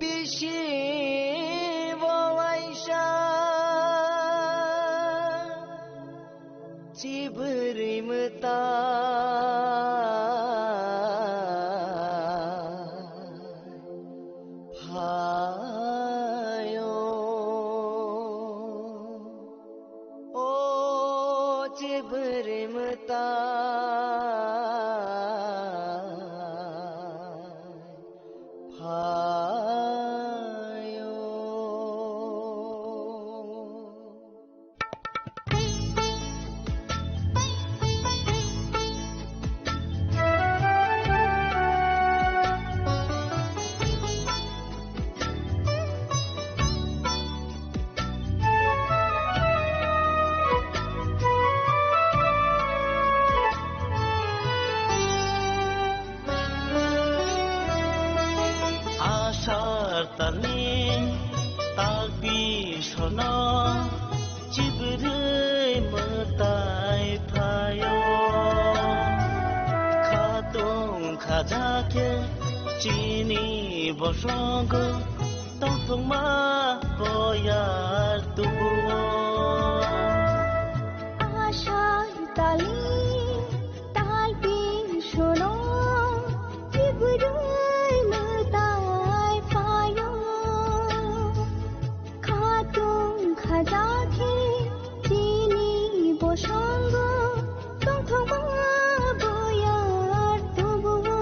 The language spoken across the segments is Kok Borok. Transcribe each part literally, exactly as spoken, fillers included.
Bisi bo waisa chibwrwi mwtai phaio. O chibwrwi mwtai phaio. Asar talni talpi sono chibwrwi mwtai phaio. Khatung khaja khe chini bosongo tongthokma boyar tubuo. Asar talni talpi sono chibwrwi mwtai phaio. Khatung khaja khe chini bosongo tongthokma boyar tubuo.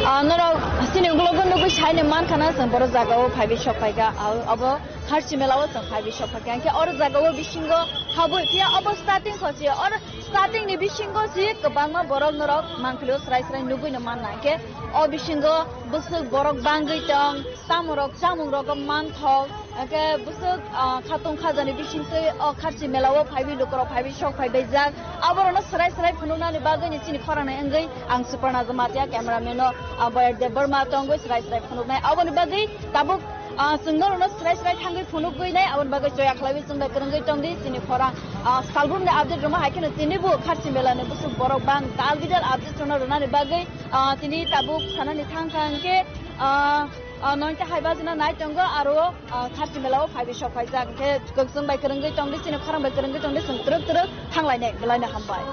Ah, norok chini ulo nugwi saini mankha na, chwng boro jagao phaiwi sok phaikha. Ah, abo Kharchi mela o chwng phaiwi sok phaikha. Hwnkhe oro jagao bisingo habwi phiya obo starting kho se, oro starting ni bisingo se kwbangma borok norok mangpili o srai srai nugwi no manna. Hwnkhe o bisingo bwswk borok bangwi tong, tamorok chamungrok o manthok, hwnkhe bwswk, ah, khatung khajani bisingtwi o Kharchi mela o phaiwi lukurok phaiwi sok phaibaijak. Aborokno srai srai phunuknani bagwi ni chini khorang nai wngwi ang Suparna Jamatia, cameraman o, ah, Boyar Debbarma tongwi srai srai phunuknai. Aboni bagwi tabuk, ah, chwng norokno srai srai thangwi phunukgwi nai, aboni bagwi choya khlaiwi chwng bai kwrwngwi tongdi chini khorang. Ah, salbrumni update rwma hai kheno tinibo Kharchi melani bwswk borok bang dal bidal update rwna rwnani bagwi, ah, tini tabuk sanani thang kha hwnkhe, ah, ah, noita hai bajina nai tongo aro, ah, Kharchi mela o phaiwi sok phaijak hwnkhe kwchwng bai kwrwngwi tongdi chini khorang bai kwrwngwi tongdi chwng twrwk twrwk thanglainai belaino hambai.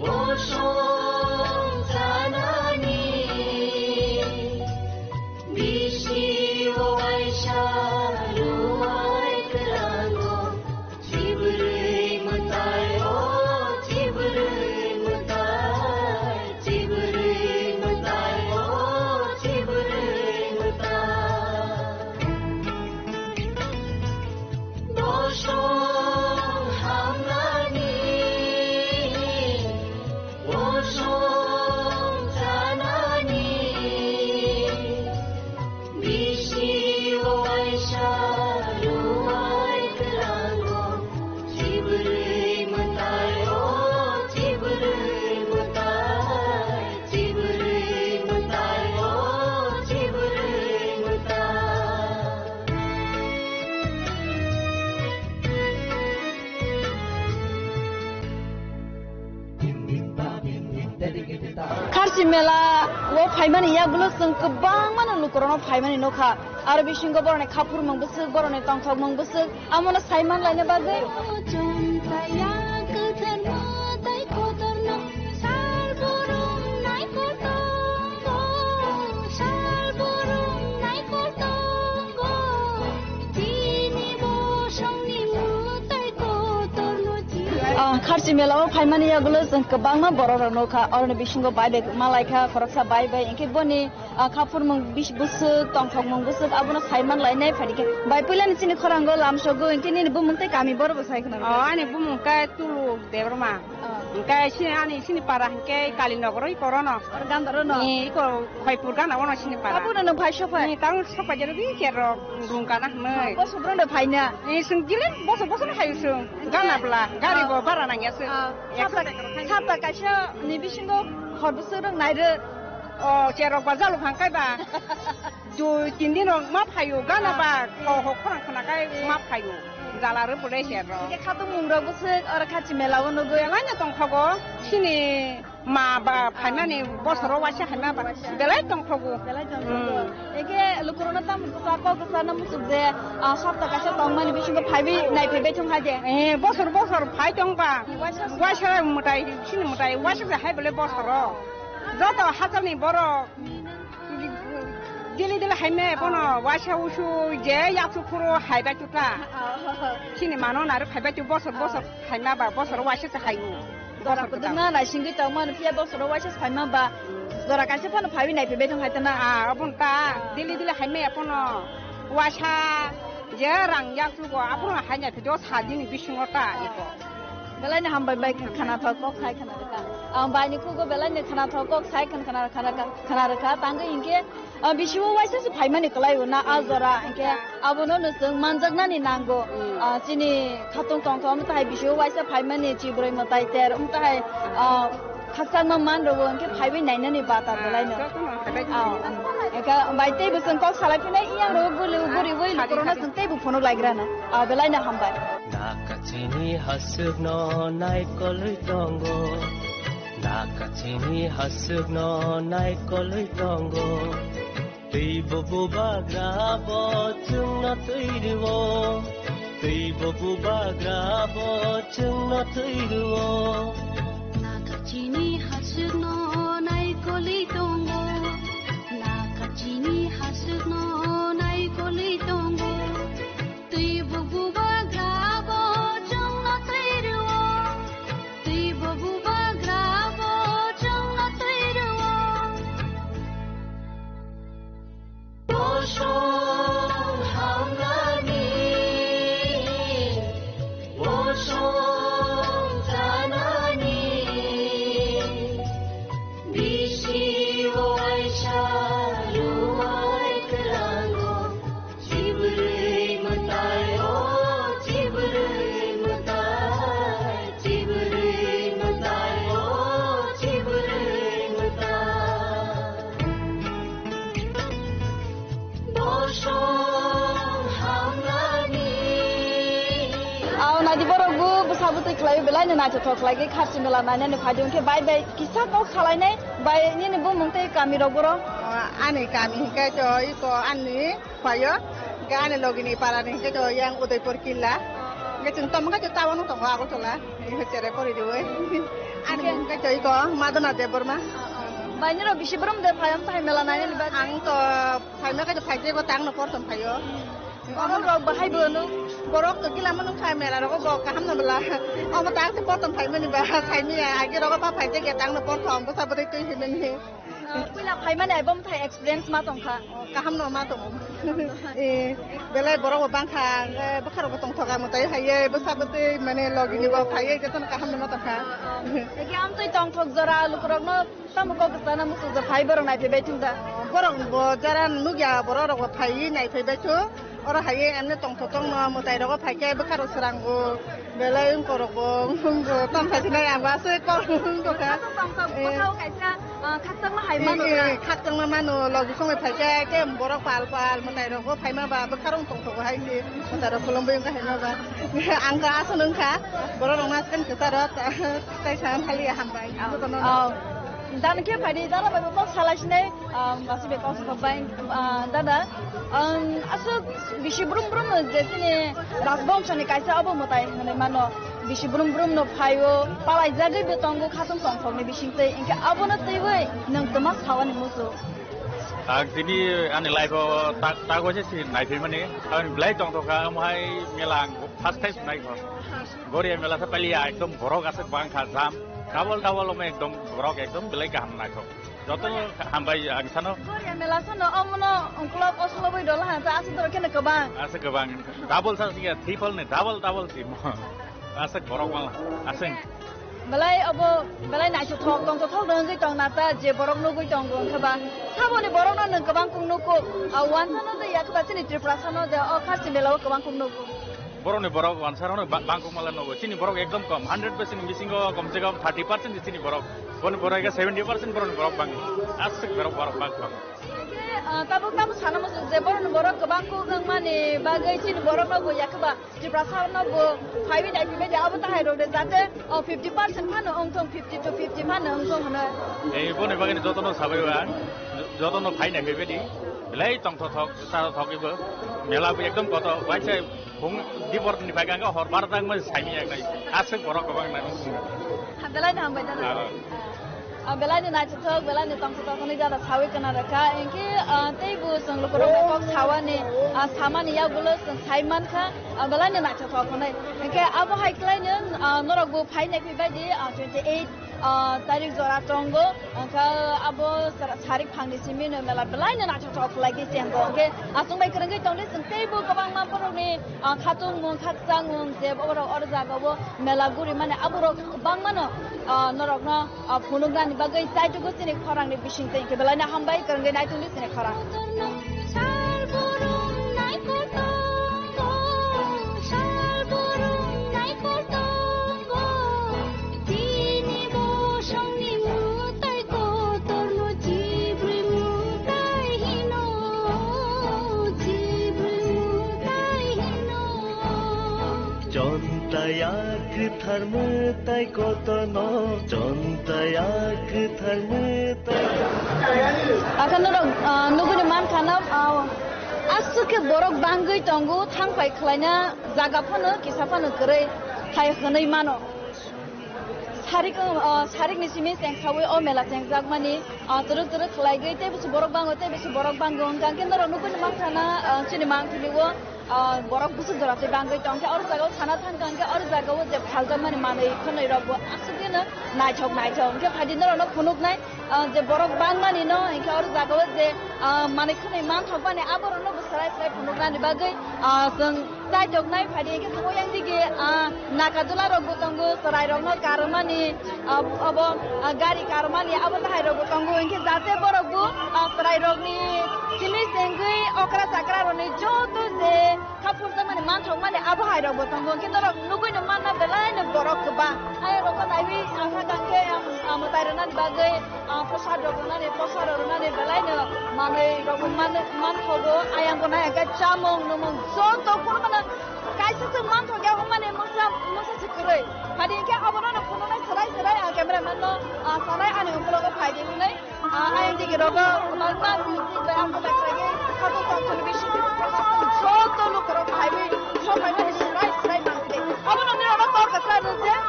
Bosong chanani bisi waisa ruwai kwlango, chibwrwi mwtai o chibwrwi mwtai, chibwrwi mwtai o chibwrwi mwtai. Bosong hamnani, bosong chanani, bisi waisa ruwai kwlango, chibwrwi mwtai o chibwrwi mwtai, chibwrwi mwtai o chibwrwi mwtai. Kharchi mela o phaimani yagulo chwng kwbangma no lukurokno phaimani nukha. Aro bisingo borokni khaphurmung bwswk, borokni tongthokmung bwswk, amono saiman laina bagwi. Ah, Kharchi mela o phaimani yagulo chwng kwbangma borok rok nukha, oroni bisingo bai bai malaikha, khoroksa bai bai, hinkhe boni, ah, khaphurmung bis-, bwswk, tongthokmung bwswk, abono saiman lainai phaikhe. Bai puilani chini khorango lamsogo, hinkhe nini bumung tei kami borok bo sai khna. Oh, ani bumung khe Tulu Debbarma. Ah. Hinkhe sini ani sini para hinkhe Kalinagar oi korono. Or ganda rono. Ni iko Hoipur gana ono sini para. Abo no phai sopai. Ni tang sopai jero bi kero rung kana hmai. Boso bro no phai na. Ni sung gile boso boso no hayu sung. Gana bla gari bo bara nang ya sung. Ah. Sapta, sapta kaisa ni bisingo hor bwswk rok nai re. Oh, cherok ba jalo phang kai ba. Dui tin din rok ma phayu gana ba. Ah. Kho ho khorang khna kai ma phayu. Jala re pore cherok. Ke khatung mung rok bwswk oro Kharchi mela o nugwi. Belai no tong khogo. Sini Ma ba phaimani bosoro waisa haima ba belai tongthogo. Belai tongthogo. Hmm. Eke lukurokno tamo kwsa kok kwsa no muchuk je, ah, sapta kaisa tongmani bisingo phaiwi naiphaibai thung hai de. Eh, bosor bosor phai tong ba. Waisa waisa mwtai, sini mwtai, waisa se hai bole bosoro. Joto hachal ni borok dili dili haime bono waisa usu je yaksu phuru haibai tuta. Oh. Sini mano naro phaibai tu bosor bosor haima ba bosor waisa se hayu. Jora kwdwkma naisingwi tongmani, phiya bosoro waisa phaima ba jora kaisa phano phaiwi naiphaibai thung hai tana. Ah, aboni ta, ah, dili dili haimaya phano waisa je rang yaksugo, aphano hai naiphaio sa dini bisingo ta iko. Belai ni hambai bai khana thok kok sai khana rwkha. Ang bai ni kugo belai ni khana thok kok sai khana khana khana khana rwkha. Tangwi hinkhe Ah, bisingo waisa se phaimani kwlai o na a jora, hinkhe abono no chwng manjaknani nango. Mm. Ah, chini khatung tongthok, omo tahai bisingo waisa phaimani chibroi mwtai ter, omo tahai, ah, khakchangma man rwo, hinkhe phaiwi nainani bata belai no. Ah, jotono phaibai. Ah, hinkhe bai teibo chwng kok salai phinai, iyang rwo guli guri wi lukurokno chwng teibo phunuk laigrana. Ah, belai no hambai. Nakachini hasukno naikolwi tongo. Nakachini hasukno naikolwi tongo. Twibo bubagra bo chwngno twi rwo. Twibo bubagra bo chwngno twi rwo. Nakachini hasukno naikolwi tongo. Nakachini hasukno naikolwi tongo. Twibo bubagra bo chwngno twi rwo. Twibo bubagra bo chwngno twi rwo. Bosong hamnani, bosong chanani, bisi waisa luwai kwlango. Chibrwi mwtai o, chibrwi mwtai, chibrwi mwtai o, chibrwi mwtai. Bosong hamnani. Aw, naidi borok bo bwsa bwtwi khlaiwi belai no naithothok khlai khe kharchi mela nainani phaidi hwnkhe bai bai kisa kok salainai bai nini bumung tei kami rok boro. Ah, ani kami hwnkhe to iko ani Payo, hingke ani logini parani hingke to yang Udaipur killa. Hingke chwng tamo khe to tabano tongo Agartala. Hingke chere pori diwe. Ani hingke to iko Madonna Debbarma. Bai niro bisi brum de phayam thai mela nai ni ba. Ang to phaima khe to phaijego tang no portom phayo. Borok rok bahai bo no. Borok to gila mano khai mela rogo bo kaham no bela. Omo tang se portom phaimani ba. Khaimiya age rogo ba phaijege tang no portom bo sabri twi himeni. Ah, puila phaimani ai bom thai experience ma tongkha. Oh, kaham no ma tongo. Eh, belai borok bo bangkha, eh, bwkha rok bo tongthoka mwtai hai, eh, bwsa bwtwi mane logi ni bo phai, eh, jotono kaham no ma tongkha. Ah, ah. Ege amtwi tongthok jora lukurok no tamo kok sana musu ja phai borok nai phai bai thung da. Borok bo jara nugya borok rok bo phai nai phai bai thu. Oro hai emne tongthok tongno mwtai rogo phaikhe bwkha rok srango belai wngkorok bo wngkho tongthai sinai ang bo aswk kok wngkha. Tongthok bwkhao kaisa, ah, khakchangma hai mano. Eh, eh, khakchangma mano logi songwi phaikhe ke borok pal pal mwtai rogo phaima ba bwkha rok tongthogo hai se mwtai rok khulumwi wngkha hai ma ba ang kha aswk wngkha borok rok ma aswk kwcharo tai sa haliya hambai. Oh. Dan khe phadi dara bai kok salai sinai. Ah, masi be kok sokbai, ah, dada, ang aswk bisi brum brum no je chini rajbongso ni kaisa obo mwtai hwnwi mano. Bisi brum brum no phaio, palaijagwi bo tongo khatung tongthok ni bisingtwi, hinkhe abono twiwi nwng twma sawani muchung. Ang tini ani life o tak, tak waisa si naiphimani, ang belai tongthokha, omo hai mela ang first time naikha. Goria mela sa pali ekdom borok aswk bangkha jam, double double omo ekdom borok ekdom belai kaham naikha. Joto hambai ang sano. Goria mela sano omono ungkulok osoloboi dola han ta aswk doro kheno kwbang. Aswk kwbang. Double sa siya triple ni double double si mo. Aswk borok mala. Aswk. Belai obo belai naithothok tongthothok no wngwi tong nata je borok nugwi tongo wngkhe ba. Saboni borok no nwng kwbang kung nugo. A wansa no de yakba chini Tripura sano de o kharchi mela o kwbang kung nugo. Borokni borok wansarokno ba-, bangkok mala nogo. Chini borok ekdom kom, hundred percent ni bisingo kom se kom thirty percent ni chini borok. Boni borok ega seventy percent borokni borok bang. Aswk borok, borok bang, bang. Ah, tabuk tamo sana muchung je borokni borok kwbang kuk wngmani bagwi chini borokno bo yakhe ba Tiprasa no bo phaiwi nai phaiwi de abo tahai rok de jate, oh, fifty percent phano wngthong, fifty to fifty phano wngthong hwnwi. Ei boni bagwi jotono sabai ba, jotono phai nai phaiwi di. Belai tongthothok, chatothok ibo. Mela bo ekdom koto, waisa bung dibor ni bai ganga hor bar tang ma saimi yak nai. Aswk borok kwbang nai. Belai no hambai da. Ah. Ah, belai no naithothok, belai no tongthothok hwnwi jada sawi kana rwkha. Engke, ah, tei bo chwng lukurok bai kok sawani, ah, samani yagulo chwng sai mankha, ah, belai no naithothok hwnwi. Engke abo hai khlai no, ah, norok bo phai nai phai bai di, ah, twenty eight, ah, tarik jora tongo. Engkha abo sar-, sarik phangni simi no mela belai no naithothok khlai di chengo. Engke aswk bai kwrwngwi tongdi chwng tei bo kwbangma borokni, ah, khatungmung, khakchangmung je borok oro jagao mela guri mani aborok kwbangma no, ah, norokno ah, phunuknani bagwi chaitugo chini khorangni bisingtwi. Hinkhe belaino hambai kwrwngwi naitongdi chini khorang. Chontaya kwthar mwtai kotono, chontaya kwthar mwtai. Akha norok, ah, nugwi mankha na, ah, aswk khe borok bangwi tongo, thangphai khlaina jaga phano kisa phano kwrwi hai hwnwi mano. Sarik, ah, sarikni simi chengsawi o mela chengjakmani, ah, twrwk twrwk khlaigwi tei busu borok bango, tei busu borok bango hwnkha khe norok nugwi mankha na, ah, chini mangthili o. Ah, borok busu jora tei bangwi tong khe oro jaga o sana thang kha, hwnkhe oro jaga o je phaljakmani manwi khwnwi rok bo aswk dino naithok naithok. Hwnkhe phaidi norok no phunuknai, ah, je borok bangmani no, hwnkhe oro jaga o je, ah, manwi khwnwi manthokmani aborok no bo swrai swrai phunuknani bagwi, ah, chwng chaitoknai. Phaidi hwnkhe chwng oyang dige, ah, nakadula rok bo tongo, chwrai rok no karwmani, ah, abo, ah, gari karwmani abo tahai rok bo tongo, hwnkhe jate borok bo, ah, chwrai rok ni simi chengwi okra chakra rok ni joto je Kha phurjakmani manthokmani abo hai rokbo tongo, hwnkhe norok nugwino manna belaino borok kwbang. Ayang rokno naiwi ang kha kangkhe ang, ang mwtai rwnani bagwi, ang prasad rok rwnani, prasad rok rwnani belaino manwi rokbo man-, manthogo. Ayang bo nai hwnkhe chamung numung joto phunukno kaisa se manthokya hwnmani mungsa, mungsa se kwrwi. Hadi hwnkhe abono no phunuknai swrai swrai ang cameraman no, ah, sanai ani ukologo phaidi hwnwi. Ah, ayang digi rogo, kwbangma music bai ang kwbai khlaigwi, khato tongthokni bisingtwi joto lukurok phaiwi, sophaimani swrai swrai mangkhe. Abono norokno kok kwchwla rwjak,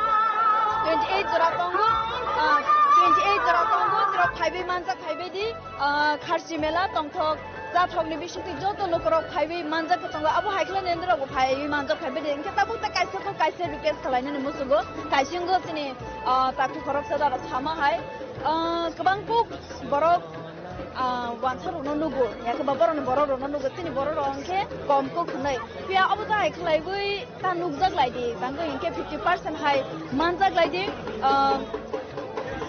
twenty eight jora tongo, ah, twenty eight jora tongo, norok phaiwi manjak phaibai di, ah, Kharchi mela tongthok, chathokni bisingtwi joto lukurok phaiwi manjak khe tongo, abo hai khe norokbo phaiwi manjak phaibai di. Hwnkhe tabuk ta kaisa kok kaisa request khlainani muchungo, kaisa wngkha chini, ah, takhu khoroksa jara sama hai, ah, kwbang kuk Borok, ah, wansa rokno nugo, yakhe ba borokni borok rokno nugo, chini borok rok hwnkhe kom kuk hwnwi. Phiya obo to hai khlaiwi ta nukjak lai di, tangwi hwnkhe fifty percent hai manjak lai di, ah,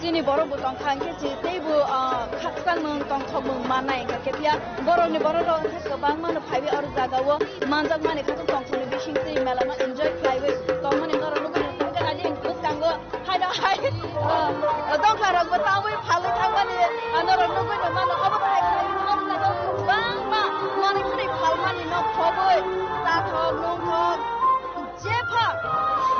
chini borok bo tongkha hwnkhe si teibo, ah, khakchangmung tongthokmung mannai hwnkhe phiya borokni borok rok hwnkhe kwbangma no phaiwi oro jagao manjakmani khatung tongthokni bisingtwi melano enjoy khlaiwi tongmani norok nukha hwnkhe nadi bwskango. Haino hai, uh, dongkha rok bo tangwi phalwi thangmani, uh, norok nugwi nung mano, obo hai khlai, obo jaga o kwbangma manwi khwnwi phalmani no khobwi, chathok, nungthok, jepha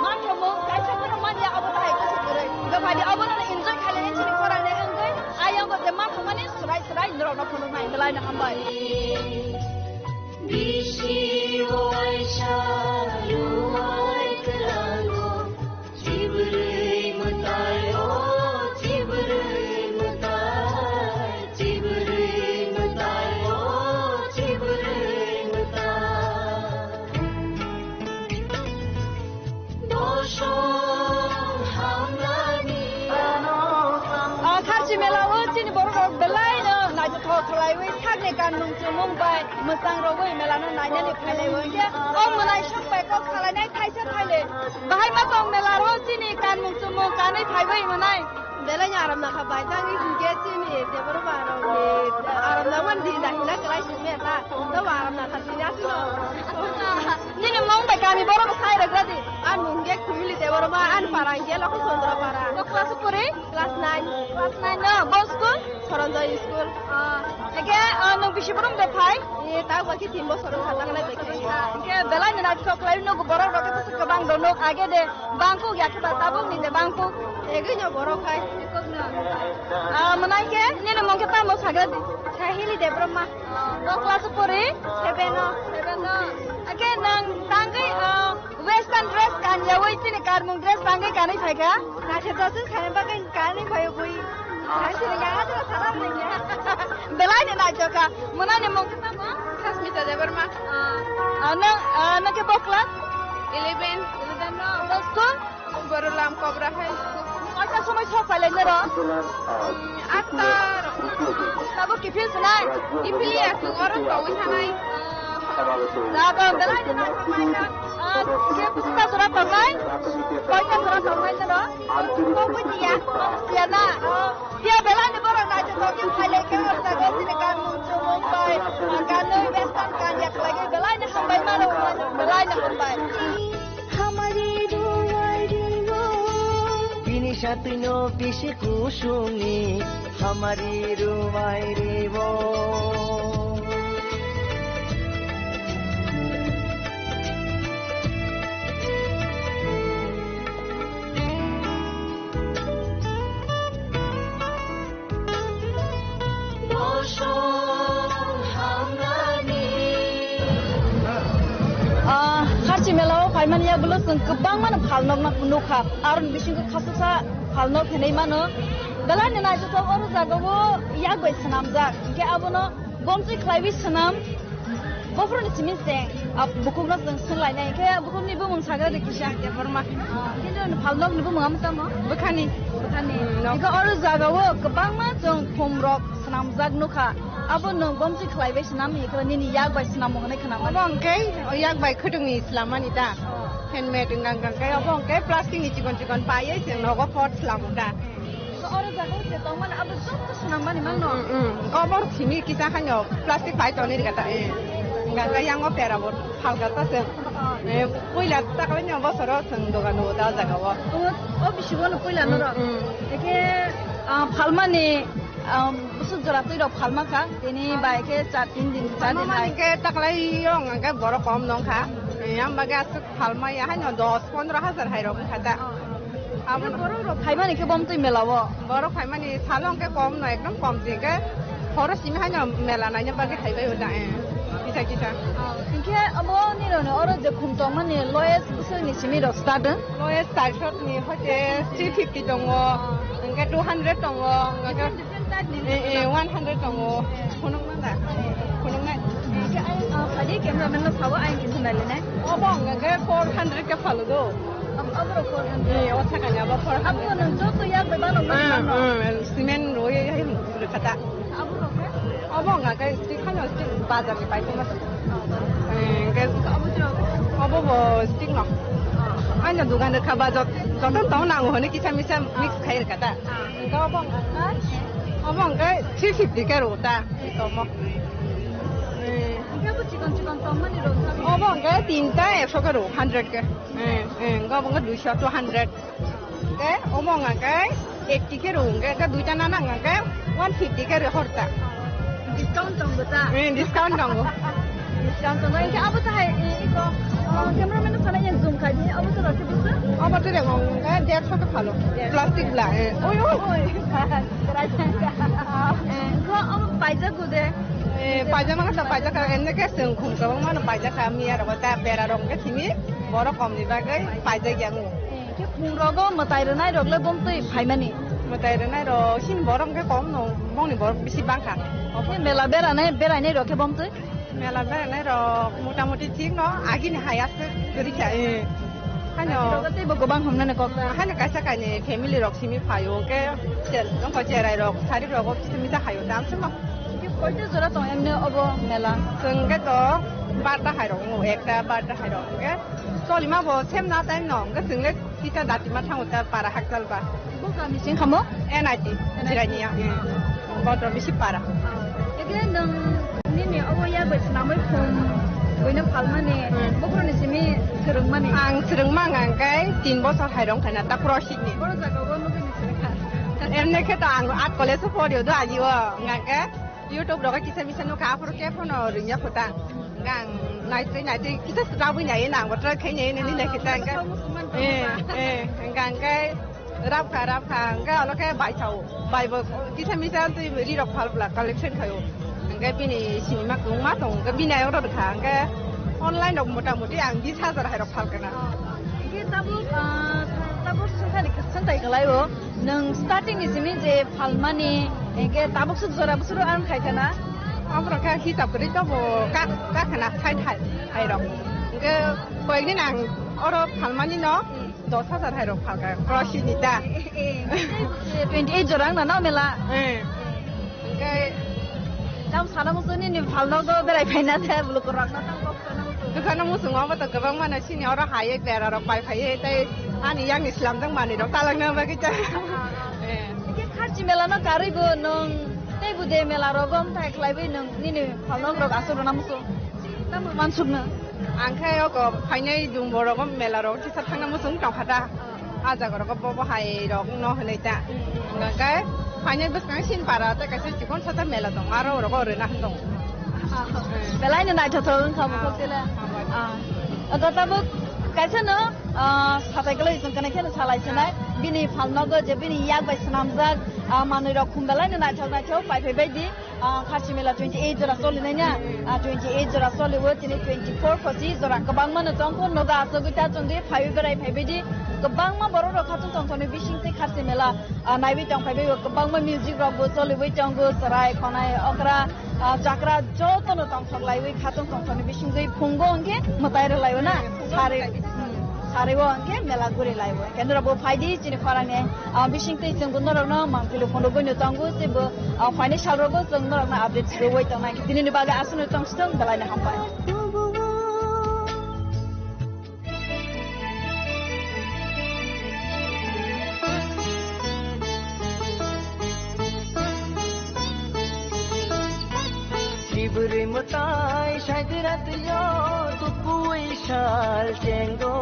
manthokmung kaisa phano manya, obo hai kusu kwrwi. Dophani obo no enjoy khainani chini khorang ni wngwi, ayang bo je manthokmani swrai swrai norok no phunuknai, belai no hambai. Bisi waisa luwai kwlango, chibrwi mwtai o, chibrwi mwtai, chibrwi mwtai o, chibrwi mwtai. Bosong hamnani. Ah, Kharchi mela o chini borok rok belai no naithothok khlaiwi sakni kanmung chumung bai mwchang rogwi mela no nainani phailai o. Hwnkhe o mwnai sok bai kok salainai thaisa thaile. Bahai ma tong mela ro chini kanmung chumung kanwi phaiwi mwnai. Belai ni aram nakha bai, tang ni hingke chini Debbarma rok ni aram nangmani di na hina kelai simi ta. To aram nakha chini asino. Nini mung bai kami borok bo sai rok radi. An mung hingke Kumili Debbarma, an para hingke Lokho Chandra para. Ko class puri? Class nine. Class nine no, bo school? Soronjoy school. Ah, eke, ah, nung bisi borom de phai? E, ta baki tin bosor wngkha, tanglai bai khe. Eke belai ni naithok khlai nugo borok rok khe bwswk kwbang do nuk age de. Bangkuk ya khe ba tabuk ni de bangkuk. Egwi no borok hai. Ah, mwnai khe nini mung khe tamo sagra di? Sahili Debbarma. Ah, ko class o pori? Seven o. Seven o. Ake nang tangkai, ah, western dress kan ya wai chini karmung dress tangkai kanai phai kha? Naithotok khe khaina bagwi kanai phai bui. Hai sini ya ha jora sana bui ya. Belai ni naithok kha. Mwnai ni mung khe tamo? Sasmita Debbarma. Ah, ah, nang, ah, nang khe bo class? Eleven. Eleven no. Bo school? Borolam Cobra High School. Koita somoi sok pailai noro? Atta. Tabuk kiphil sinai? Kiphil ya, chwng oro tongwi thanai. Jaga belai ni naithok kha. Ah, khe koita jora tongnai? Koita jora tongnai noro? Kokbo tiya. Tiya na? Tiya belai ni borok naithok khe phailai khe o jaga chini kanmung chumung bai, kanwi western kan ya khlaiwi belai ni hambai mano, belai ni hambai. Hamari ruwai riwo. Bini satwi no bisi kusungni hamari ruwai riwo. Ah, Kharchi mela o phaimani yagulo chwng kwbangma no phalnok no nukha. Aroni bisingo khasuksa phalnok hinwi mano. Belai ni naithothok oro jaga o yak bai swnamjak. Hinkhe abono bomtwi khlaiwi swnam. Bophuruni simi se, ah, bukhukno chwng swnglainai. Hinkhe bukhukni bumung sagra de kisa. Debbarma. Ah, kintu phalnokni bumung amo tamo? Bwkhani. Bwkhani. Hmm, no. Hinkhe oro jaga o kwbangma chwng khumrok swnamjak nukha. Abo nwng bomtwi khlaibai swnam, hinkhe nini yak bai swnamo hwnwi khwnamani. Obo hwnkhe yak bai khwtwngni swlammani da. Oh. Handmade wngkha, wngkha khe obo hwnkhe plastic ni chikon chikon paiwi chwng nogo pot swlamo da. Oro jaga o je tongmani abo joto swnam mani mangno? Mm, mm. Obo simi kisa haino plastic pai tonwi rwkha ta, eh. Ganga yango pera bo phalka ta se. Eh, puila ta kalaino bosoro chwng dogan o da jaga o. O, o bisigo no puila norok. Mm, mm. Eke, ah, phalmani, ah, busuk jora twi rok phalma kha. Tini bai khe char tin din, char din hai. Phalmani khe ta kalai yong hwnkhe borok kom nong kha. Eh, yang bagwi aswk phalma ya haino dos pondro hajar hai rok wngkha ta. Abo borok rok phaimani khe bomtwi mela o? Borok phaimani salo hwnkhe kom no, ekdom kom se hwnkhe horo simi haino mela naina bagwi haibai o da, eh, kisa kisa. Oh, hinkhe abo nini oro je khum tongmani lowest bwswkni simi rok start wng? Lowest charsho ni hoite three fifty tongo, hwnkhe two hundred tongo, hwnkhe Eh, eh, one hundred tongo. Phunukna da? Phunuknai? Phadi cameraman no sabo ayang kisa nailinai. Obo hwnka khe four hundred khe phalo do. Ab-, abro four hundred. Eh, o sakani abo four hundred. Abo nwng joto yak bai bano mano. Hmm, hmm, cement roi hai rwkha ta. Abo rok khe? Obo hwnka khe stick hano stick bazar ni pai tongma. Eh, hwnkhe abo bo stick no. Aino dugan rwkha ba jot-, joto tong nango hwnwi kisa misa mix khai rwkha ta. Hwnkhe obo hwnkhe, obo hwnkhe three fifty khe rw ta, omo. Hwnkhe bo chikon chikon tongmani rw ta? Obo hwnkhe tinta ekso khe rw, hundred khe. Eh, eh, hwnkhe obo hwnkhe duiso, two hundred. Hwnkhe omo hwnkhe eighty khe rw, hwnkhe, hwnkhe duita nana hwnkhe one fifty khe rw hor ta. Discount tongo ta? Eh, discount tongo. Discount tongo. Hwnkhe abo tahai, eh, iko, oh, cameraman no sana yang zoom khai di, abo to rakhe busa? Abo to rego, eh, derso khe phalo. Derso. Plastic bla, eh. Oi, oi. Oi. Berai thangka. Eh, ko abo paijak gude? Eh, paijak mana ta paijak ka, enne ke seng khum ka bang mana paijak ka, miya rogo ta bera rong ke simi, borok kom ni bagwi paijak yang. Eh, khe khum rogo mwtai rwnai rok le bomtwi phaimani? Mwtai rwnai rok, sini borok ke kom no, bongni borok bisi bangkha. Khe mela beranai, berainai rok khe bomtwi? Mela beranai rok motamuti thik no, agini hai aswk kwrwi kha, eh. Haino teibo kwbang hamnani kok ta? Haino kaisa kainwi family rok simi phaio, hwnkhe chel-, wngkha cherai rok, sari rok, o kisa misa haio, dam se ma. Hwnkhe Koita jora tong emne obo mela? Chwng khe to barta hai rok wngo, ekta barta hai rok. Hwnkhe cholima bo sem na time no, hwnkhe chwng le kisa dati ma thango ta para hakchal ba. Bo kami sing khamo? N I T, N I T. Jirania. Bodro bisi para. Ekle nwng nini obo yak bai swnamwi phung buino phalmani, hmm, bokhorokni simi swrwngmani. Ang swrwngma hwnkhe tin bochor hai rok wngkha na ta Crossing ni. Boro jaga o nugwi ni swrwngkha. Emne khe to ang at college o pori o do agi o hwnkhe. YouTube rogo kisa misa nukha, aphuru khe phano rwngya kho ta. Hwnkhe ang naitwi naitwi kisa swrabwi naiwi nang bo try khai naiwi nini naikhe ta hwnkhe. Eh, eh, hwnkhe ang khe rabkha, rabkha, hwnkhe olo khe bai sao. Bai bo kisa misa twi ri rok phal bla collection khaio. Hwnkhe bini sinima kwbangma tongo, hwnkhe bini ayang rw kha, hwnkhe online rok mota moti ang bis hajar hai rok phal kana. Hwnkhe tabuk, ah, tabuk swngchari swngchai kwlaio. Nwng starting ni simi je phalmani, hwnkhe tabuk swk jora bwswk rw earn khai khana? Aborok khe hisab kwrwi tobo ka-, kakhwna side hai, hai rok. Hwnkhe koyekdin ang oro phalmani no dos hajar hai rok phalkha, Crossing ni ta. Eh, eh, eh, twenty eight jora wngna no mela? Eh. Hwnkhe tam sana muchung nini phalnogo berai phaina de, bwlwk rok no tam kok sana muchung. Dukano muchung obo to kwbangma no sini oro hai bera rok pai phai tei ani yang ni slam jang manwi rok talangna bagwi ta. Ah, ah, ah. Eh. Hwnkhe Kharchi mela no karwi bo nwng tei bo de mela rogo wng thai khlaiwi nwng nini phalnok rok aswk rwna muchung? Tamo mansukno? Ang khe oko phainai dum borok mela rok kisa thangna muchung tongkha ta. Ah, ah. Ah jaga rok bo bo hai rok no hwnwi ta. Hmm, hmm. Hwnkhe phainai bwskang sin para tei kaisa chikon sata mela tong aro rok rwna hwn tong. Ah, ah. Belai no naithothok wngkha bo kok tele. Ah, ah. Ah, oko tabuk kaisa no Ah, satai kwlwi chwng kwnwi kheno salai sinai. Bini phalnogo je bini yak bai swnamjak, ah, manwi rok khum belai no naithok naithok pai phai bai di. Ah, Kharchi mela twenty eight jora choli nai na. Ah, twenty eight jora choli o tini twenty four phosi jora kwbangma no tong kho nogo asogwi ta chwngwi phaiwi berai phai bai di. Kwbangma borok rok khatung tong thoni bising tei Kharchi mela, ah, naiwi tong phai bai o kwbangma music rok bo choliwi tongo chwrai khonai okra. Ah, chakra jotono tongthok laiwi khatong tongthokni bisingtwi phungo hwnkhe mwtai rwlaiwi na. Sari, hmm, sari o hwnkhe mela guri laiwi. Hwnkhe norok bo phaidi chini khorangni, ah, bisingtwi chwng bo norokno mangpili phunugwino tongo, tei bo, ah, phainai salrogo chwng norokno update rwui tongnai. Tinini bagwi aswkno tong sitong, belai no hambai. Sibri mwtai saidira twiyo tukui sal chengo.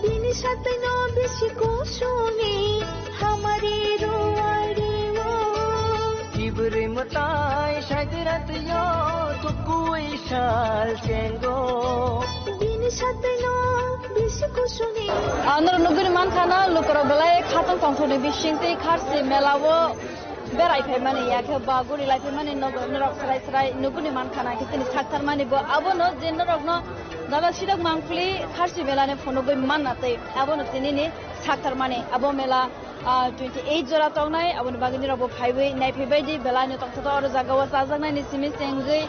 Bini satwino bisi kusuni hamari ruari o. Sibri mwtai saidira twiyo tukui sal chengo. Bini satwino bisi kusuni. Ah, norok nugwi mankha na, lukurok belai khatong tongthokni bisingtwi Kharchi mela o berai phaimani, ya khe ba guri lai phaimani nogo norok srai srai nugwi mankha na, khe chini sakthar mani bo abono je norokno dala sidok mangpili Kharchi mela ni phunugwi manna tei abono tinini sakthar mani abo mela. Ah, twenty eight jora tongnai, aboni bagwi nirok bo phaiwi naiphaibai di, belai no tongthoto oro jaga o chajaknai ni simi chengwi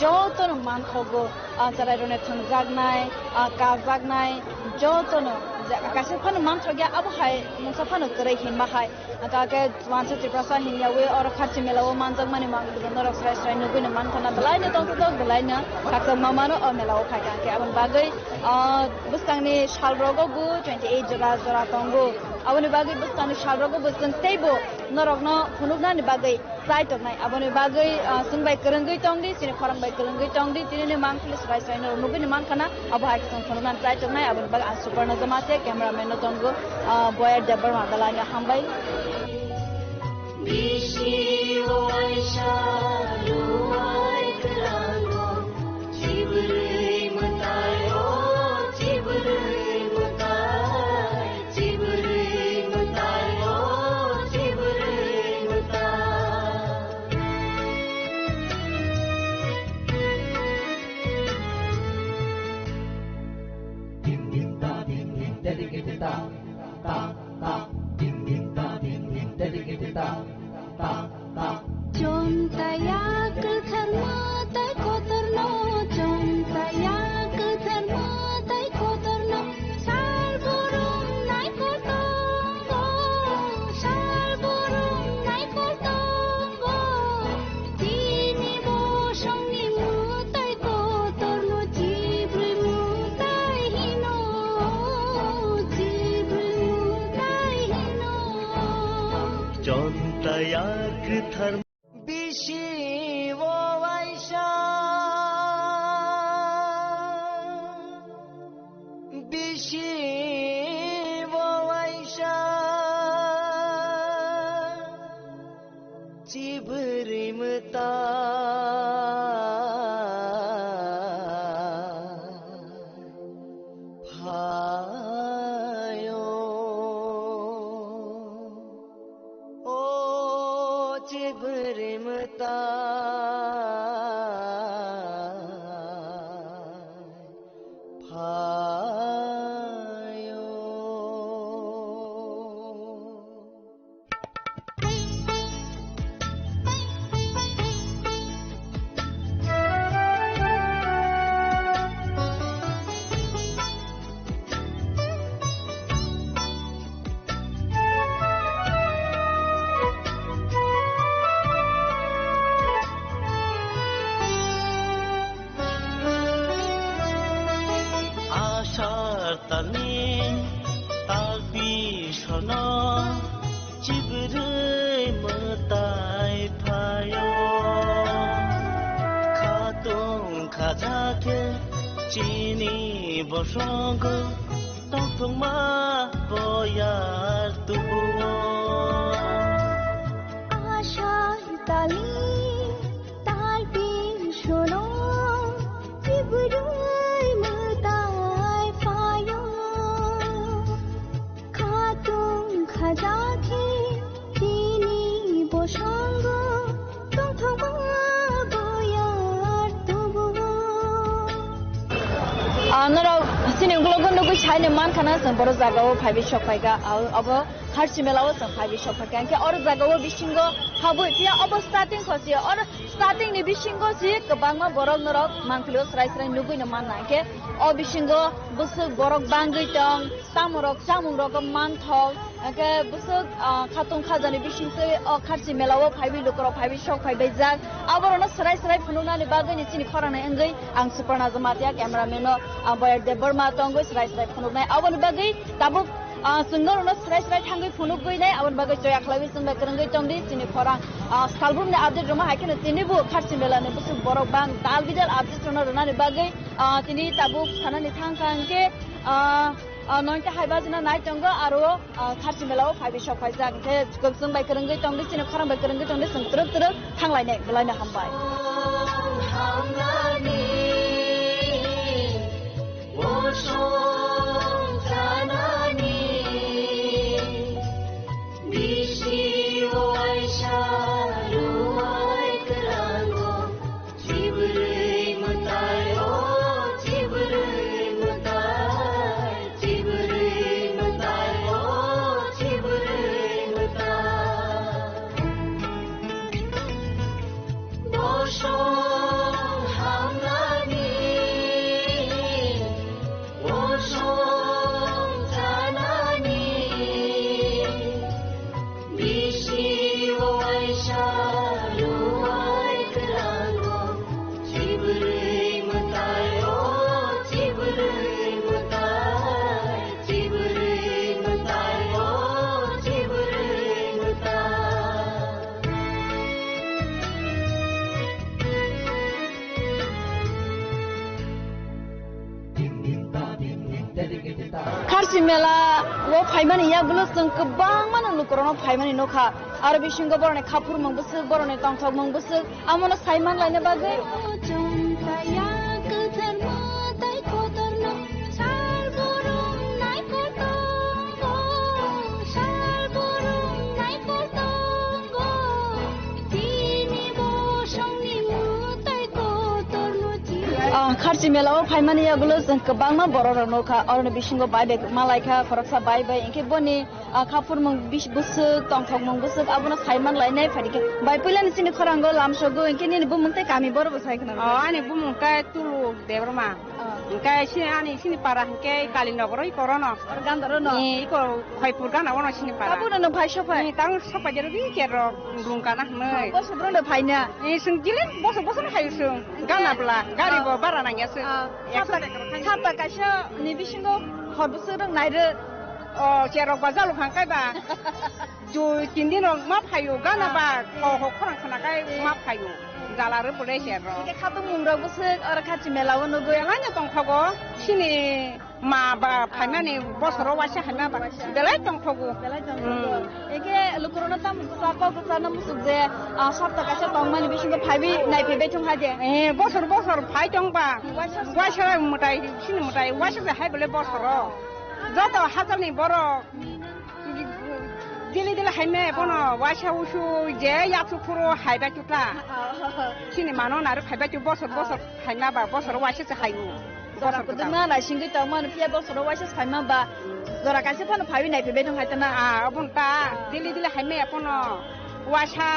joto no manthogo, ah, cherai rok no thwngjaknai, ah, kajaknai, joto no je kaisa phano manthokya, abo hai mungsa phano kwrwi hinma hai, ah, ta khe wansa Tiprasa hinyawi oro Kharchi mela o manjakmani mang norok srai srai nugwi no mankha na, belai no tongthoto, belai no khakchangma mano o mela o phaikha khe, aboni bagwi, ah, bwskangni sal rogo bo twenty eight jora jora tongo. Aboni bagwi bwskangni salrogo bo chwng teibo norokno phunuknani bagwi chai tongnai. Aboni bagwi, ah, chwng bai kwrwngwi tongdi, chini khorang bai kwrwngwi tongdi, tinini mangpili swrai swrai norok nugwini mankha na, abo hai khe chwng phunuknani chai tongnai. Aboni bagwi ang Suparna Jamatia, cameraman no tongo, ah, Boyar Debbarma, belai no hambai. Bisi waisa ruwai kwlango. Chibrwi mwtai o, chibrwi mwtai, chibrwi mwtai o, chibrwi mwtai. Dim dim ta, dim dim, dedicate ta, ta, ta, dim dim ta, dim dim, dedicate ta, ta. Chonta ya kwthar mwtai kotorno, chonta ya kwthar mwtai kotorno, sal burung nai kotongo, sal burung nai kotongo, chini Yar kwthar. Bisi o waisa, bisi o waisa, chibwrwi mwtai phaio. O chibwrwi mwtai phaio. Asar talni talpi sono chibwrwi mwtai phaio. Khatung khaja khe chini bosongo tongthokma boyar tubuo. Asar tali talpi sono chibwrwi mwtai phaio. Khatung khaja khe chini bosongo tongthokma boyar tubuo. Ah, norok chini ukulok nugwi saino mankha na, chwng boro jagao phaiwi sok phaikha. Ah, abo Kharchi mela o chwng phaiwi sok phaikha. Hinkhe oro jagao bisingo habwi phiya obo starting khosi, oro starting ni bisingo si kwbangma borok norok mangpili o srai srai nugwi no manna. Hinkhe o bisingo bwswk borok bangwi tong, tamorok chamungrok manthok, hinkhe bwswk, ah, khatung khajani bisingtwi o Kharchi mela o phaiwi lukurok phaiwi sok phaibaijak. Aborokno srai srai phunuknani bagwi ni chini khorang nai wngwi ang Suparna Jamatia, cameraman no, ah, Boyar Debbarma tongwi srai srai phunuknai. Aboni bagwi tabuk, ah, chwng norokno srai srai thangwi phunukgwi nai, aboni bagwi choya khlaiwi chwng bai kwrwngwi tongdi chini khorang. Ah, salbumni update rwma hai kheno tinibo Kharchi melani bwswk borok bang dal bidal update rwna rwnani bagwi, ah, tini tabuk sanani thang kha hinkhe, ah, ah, noita hai bajina nai tongo aro, ah, Kharchi melao phaiwi sok phaijak hinkhe chwng bai kwrwngwi tongdi chini khorang bai kwrwngwi tongdi chwng twrwk twrwk thanglainai bwlaino hambai. Bosong chanani bisi waisa luwai kwlango, chibwrwi mwtai o, chibwrwi mwtai, chibwrwi mwtai o, chibwrwi mwtai. Bosong hamnani, bosong chanani, bisi waisa luwai kwlango, chibwrwi mwtai o, chibwrwi mwtai, chibwrwi mwtai o, chibwrwi mwtai. Kharchi mela o phaimani yagulo chwng kwbangmano lukurokno phaimani nukha. Aro bisingo borokni khaphurmung bwswk, borokni tongthokmung bwswk, amono saiman laina bagwi. Chongkaya kwthar mwtai kotorno sal borom naikol tongo, sal borom naikol tongo. Tini bosongni mwtai kotorno chini. Ah, Kharchi mela o phaimani yagulo chwng kwbangma borok rok nukha. Oroni bisingo bai bai malaikha, khoroksa bai bai, hinkhe boni ah, khaphurmung bis-, bwswk, tongthokmung bwswk, abono saiman lainai phaikhe. Bai, puilani chini khorango lamsogo, hinkhe nini bumung tei kami borok bo sai khna. Oh, ani bumung khe Tuluk Debbarma. Oh. Hinkhe si-, ani sini para hinkhe Kalinagar oi korono. Gandaro no? Ni iko Hoipur gana ono sini para. Tabuk no phai sophai? Ni tang sophai jero di kero rungkana hwnwi. Boso bro no phaina? Ni sung jili boso boso no hayu sung. Gana bla, gari bo bara nangya sung. Ah, ekso sapa, sapa kaisa ni bisingo hor bwswk rok nairwk. Oh, cherok ba jaluk hangkai ba. Dui tin din rok ma phaio, gana ba kho ho khorang khana kai ma phaio. Jala rw bole ser ro. Hingke khatung mung rok bwswk oro khachi mela o nugwi. Belai no tongthogo, chini ma ba phaimani bosoro waisa haima ba belai tongthogo. Belai tongthogo. Hmm. Hingke lukurokno tamo bwsa kok bwsa no musuk je, ah, sapta kaisa tongmani bisingo phaiwi naiphaibai thung ha de. Eh, bosor bosor phai tong ba. Waisa. Waisa mwtai, chini mwtai, waisa je hai bole bosoro. Joto hajalni borok dili dili haime bono waisa usu je yaksuk phuru haibai tuta. Chini mano naru khaibai tu bosor bosor haima ba bosor waisa se hayu. Jora kuduma naisingwi tongmani phiya bosoro waisa se haima ba. Jora kaisa phano phaiwi naiphaibai tong haitana. Ah, abon ta dili dili haime bono waisa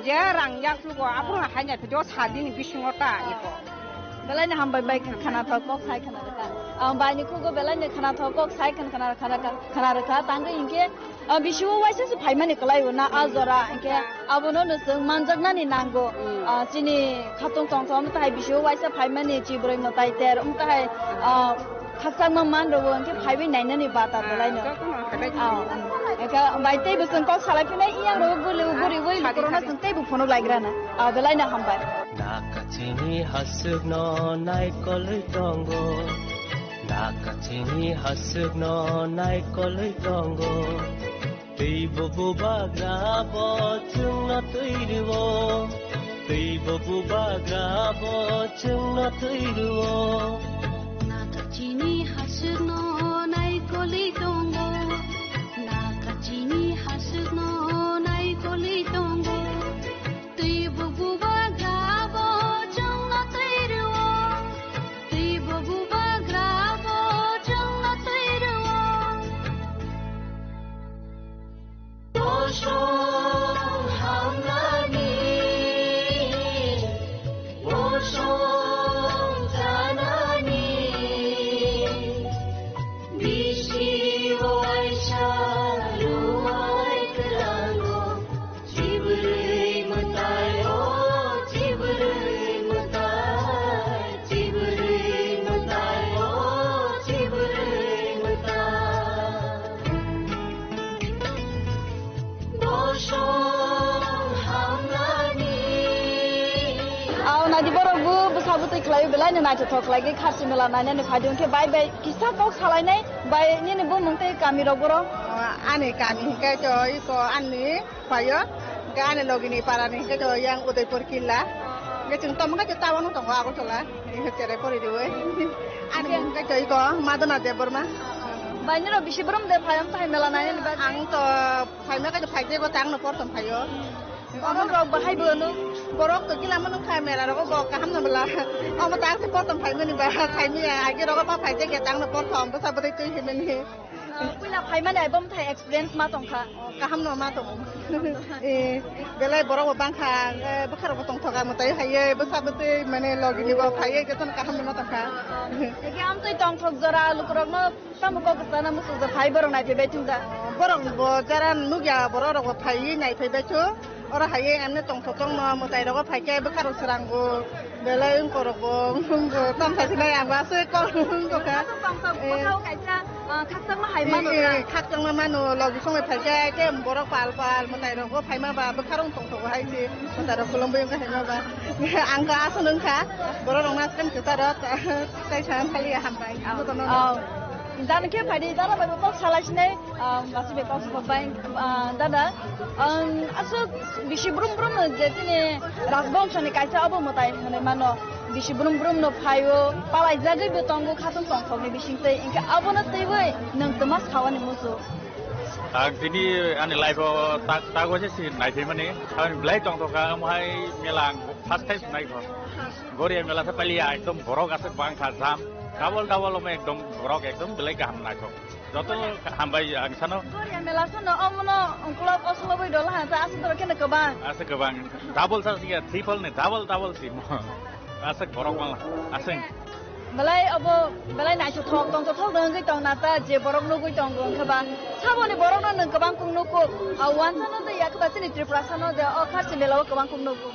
je rang yaksugo abono haina phi jo sadini bisingo ta iko. Belai ni hambai bai khana thok kok sai khana rwkha. Ah, bai ni khugo belai ni khana thok kok sai khana khana khana khana rwkha. Tangwi hinkhe, ah, bisio waisa se phaimani kwlai o na a jora hinkhe abono no chwng manjaknani nango. Ah, chini khatung tongthok wng tahai bisio waisa phaimani chibroi mwtai ter wng tahai, ah, khakchangma man rwo hinkhe phaiwi nainani bata belai no. Ah, hinkhe bai tei bo chwng kok salai phinai iyang rwo bwlwi bwrwi bwrwi korona chwng tei bo phunuk lai grana. Ah, belai no hambai. Nakachini hasukno naikolwi tongo. Nakachini hasukno naikolwi tongo. Teibo bubagra bo chwngno twi rwo. Teibo bubagra bo chwngno twi rwo. Nakachini hasukno naikolwi tongo. Nakachini hasukno naikolwi tongo. Teibo bubagra bo chwngno twi rwo. Teibo bubagra bo chwngno twi rwo. Bosong hamnani, bosong chanani, bisi waisa luai kwlango. Chibrwi mwtai o, chibrwi mwtai, chibrwi mwtai o, chibrwi mwtai. Bosong hamnani. Aw, naidi borok bo bwsa bwtwi khlai belai no naithothok khlai khe kharchi mela nainani phai di hwnkhe bai bai kisa kok salainai bai nini bumung tei kami rok borok. Ani kami hwnkhe to iko ani phaio. Hwnkhe ani logini parani hwnkhe to yang Udaipur Killa. Hwnkhe chwng tamo khe to town o tongo Agartala. Hwnkhe cherai pori riwi. Ani hwnkhe to iko Madonna Debbarma. Bai nirok bisi brum de phai am thai mela nainani bagwi? Ang to phaima khe to phaikhe ko tangno porthom phaio. Borok rok bahai bo no? Borok to kila mano kha mela rogo bo kaham no bela. Omo ta ang se porthom phaimani ba phaimiya age rogo pa phaikhe ke tangno porthom bwsa bwtwi twi himani. Ah, puila phaimani ai bom thai experience ma tongkha? Oh, kaham no ma tongo. Eh, belai borok bo bangkha, eh, bwkha rok bo tongthoka mwtai haiye, bwsa bwtwi mane logi ni bo phaiye, jotono kaham no ma tongkha. Ege amtwi tongthok jora lukurok no tamo kok sana muchuk ja phai borok nai phaibai thung da? Oh, borok bo jara nukya borok rok bo phaiwi nai phaibai thung. Oro haiye emne tongthok tongno mwtai rogo phaikhe bwkha rok srango belai wngkorok bo wngko tamsa sinai ang bo aswk kok wngkokha. Aswk tongthok bwkhao kaisa, ah, khakchangma hai mano da? Eh, eh, khakchangma mano logi songwi phaikhe khe borok pal pal mwtai rogo phaima ba bwkha rok tongthogo hai se mwtai rok kolombo wngkha haima ba ang kha aswk wngkha borok rok naskang kwcharo tai sana thali hambai. Jani khe phaidi dara bai bo kok salai sinai. Ah, basi be kok sokbai, ah, dada, ang aswk bisi brum brum no je chini Rajbongso ni kaisa obo mwtai hwnwi mano. Bisi brum brum no phaio, palaijagwi bo tongo khatung tongthok ni bisingtwi, hinkhe abono twiwi nwng twma sawani muchuk. Ang tini ani life o tak, tak waisa si naithai mani, ang belai tongthokha, omo hai mela ang first time naikha. Goria mela se pali ekdom borok aswk bangkha jam, double double omo ekdom borok ekdom belai kaham naithok. Joto hambai ang sano. Goria mela sano omono ungkulok osoloboi dola han ta aswk doro keno kwbang. Aswk kwbang. Double sa siya, triple ni, double, double si mo. Aswk borok mala. Aswk. Belai obo, belai naithothok tongthothok wngwi tong na ta je borok nugwi tongo wngkhe ba. Saboni borokno nwng kwbang kuk nugo. A wansano de yak ba chini Tripura sano de o kharchi mela o kwbang kuk nugo.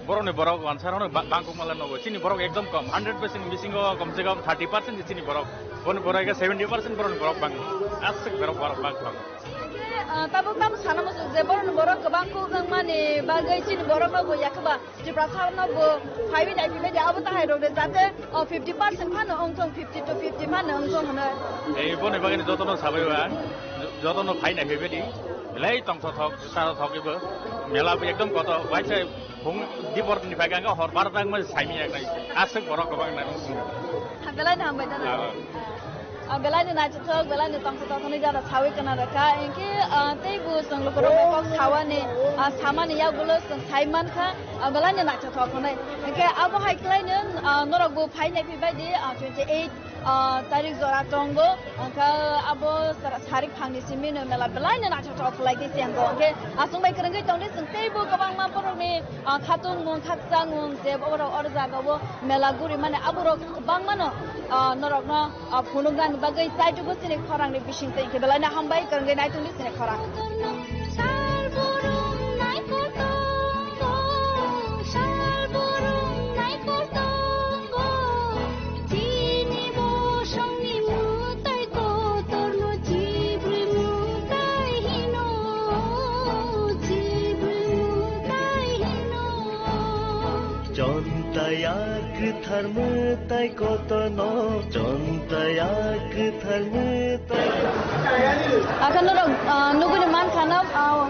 Borokni borok wansarokno ba-, bangkuk mala nogo. Chini borok ekdom kom. Hundred percent bisingo kom se kom thirty percent chini borok. Boni borok ekha seventy percent borokni borok bang. Aswk borok, borok bang, bang. Hingke, Ah, tabuk tamo sana muchung je borokni borok kwbang kuk wngmani bagwi chini borokno bo yakhe ba Tiprasa rokno bo phaiwi naiphilai di abo tahai rok de jate, oh, fifty percent phano wngthong, fifty to fifty phano wngthong hwnwi. Ei boni bagwi jotono sabai ba, jotono phai naiphilai di, belai tongthothok, sarothok ibo, mela bo ekdom koto, waisa phung dibor ni phai ganga hor bar tang ma saimi ya nai, aswk borok kwbang nai. Belai no hambai da. Ah. Ah, belai no naithothok, belai no tongthothok hwnwi jara sawi kana rwkha. Hinkhe, ah, tei bo chwng lukurokno kok sawani, ah, samani yagulo chwng sai mankha, ah, belai no naithothok hwnwi. Hinkhe abo hai khlai no, ah, norok bo phai nai phai bai di, ah, twenty eight, ah, tarik jora tongo. Hinkhe abo sara-, sarik phangni simi no mela belai no naithothok khlai di chengo. Hinkhe aswk bai kwrwngwi tongdi chwng tei bo kwbangma borokni, ah, khatung mung khakchang mung je borok oro jaga o mela guri mani aborok kwbangma no, ah, norokno ah, phunuknani bagwi chaitugo chini khorangni bisingtwi hinkhe belai no hambai kwrwngwi naitongdi chini khorang. Sal borok naikol tongo, sal borok naikol tongo, chini bosongni mwtai kotorno chibrwi mwtai hino, chibrwi mwtai hino. Chonta ya kwthar mwtai kotorno, chonta ya kwthar mwtai. Akha norok, ah, nugwi mankha na, ah,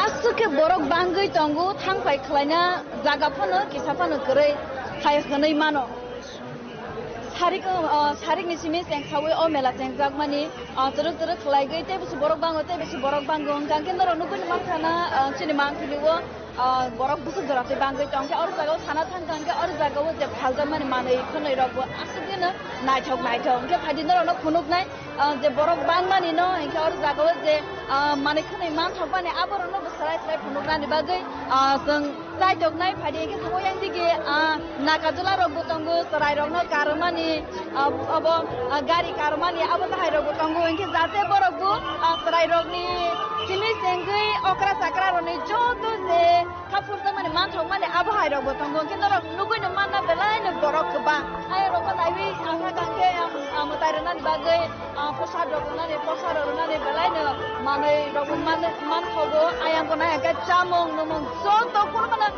aswk khe borok bangwi tongo, thangphai khlaina jaga phano kisa phano kwrwi hai hwnwi mano. Sarik, ah, sarikni simi chengsawi o mela chengjakmani, ah, twrwk twrwk khlaigwi tei bwswk borok bango, tei bwswk borok bango, hwnkha khe norok nugwi mankha na, ah, chini mangpili o, ah, borok bwswk jora tei bangwi tong khe oro jaga o sana thang kha, hwnkhe oro jaga o je phaljakmani manwi khwnwi rok bo aswk dino naithok naithok. Hwnkhe phaidi norok no phunuknai, ah, je borok bangmani no, hwnkhe oro jaga o je, ah, manwi khwnwi manthokmani aborok no bo swrai swrai phunuknani bagwi, ah, chwng chaitoknai phaidi. Hwnkhe tabuk yang digi, ah, nakajwla rok bo tongo, chwrai rok no karwmani, ah, abo, ah, gari karwmani abo tahai rok bo tongo. Hwnkhe jate borok bo, ah, chwrai rok ni simi chengwi okra chakra rok ni joto je kha phurjakmani, manthokmani abo hai rok bo tongo, hwnkhe norok nugwi no manna belai no borok kwbang. Ayang rok no naiwi ang kha kang khe ang, ang mwtai rwnani bagwi, ah, posa rok rwnani, posa rok rwnani belai no manwi rok bo man, manthogo. Ayang bo nai hwnkhe chamung numung joto phuru mano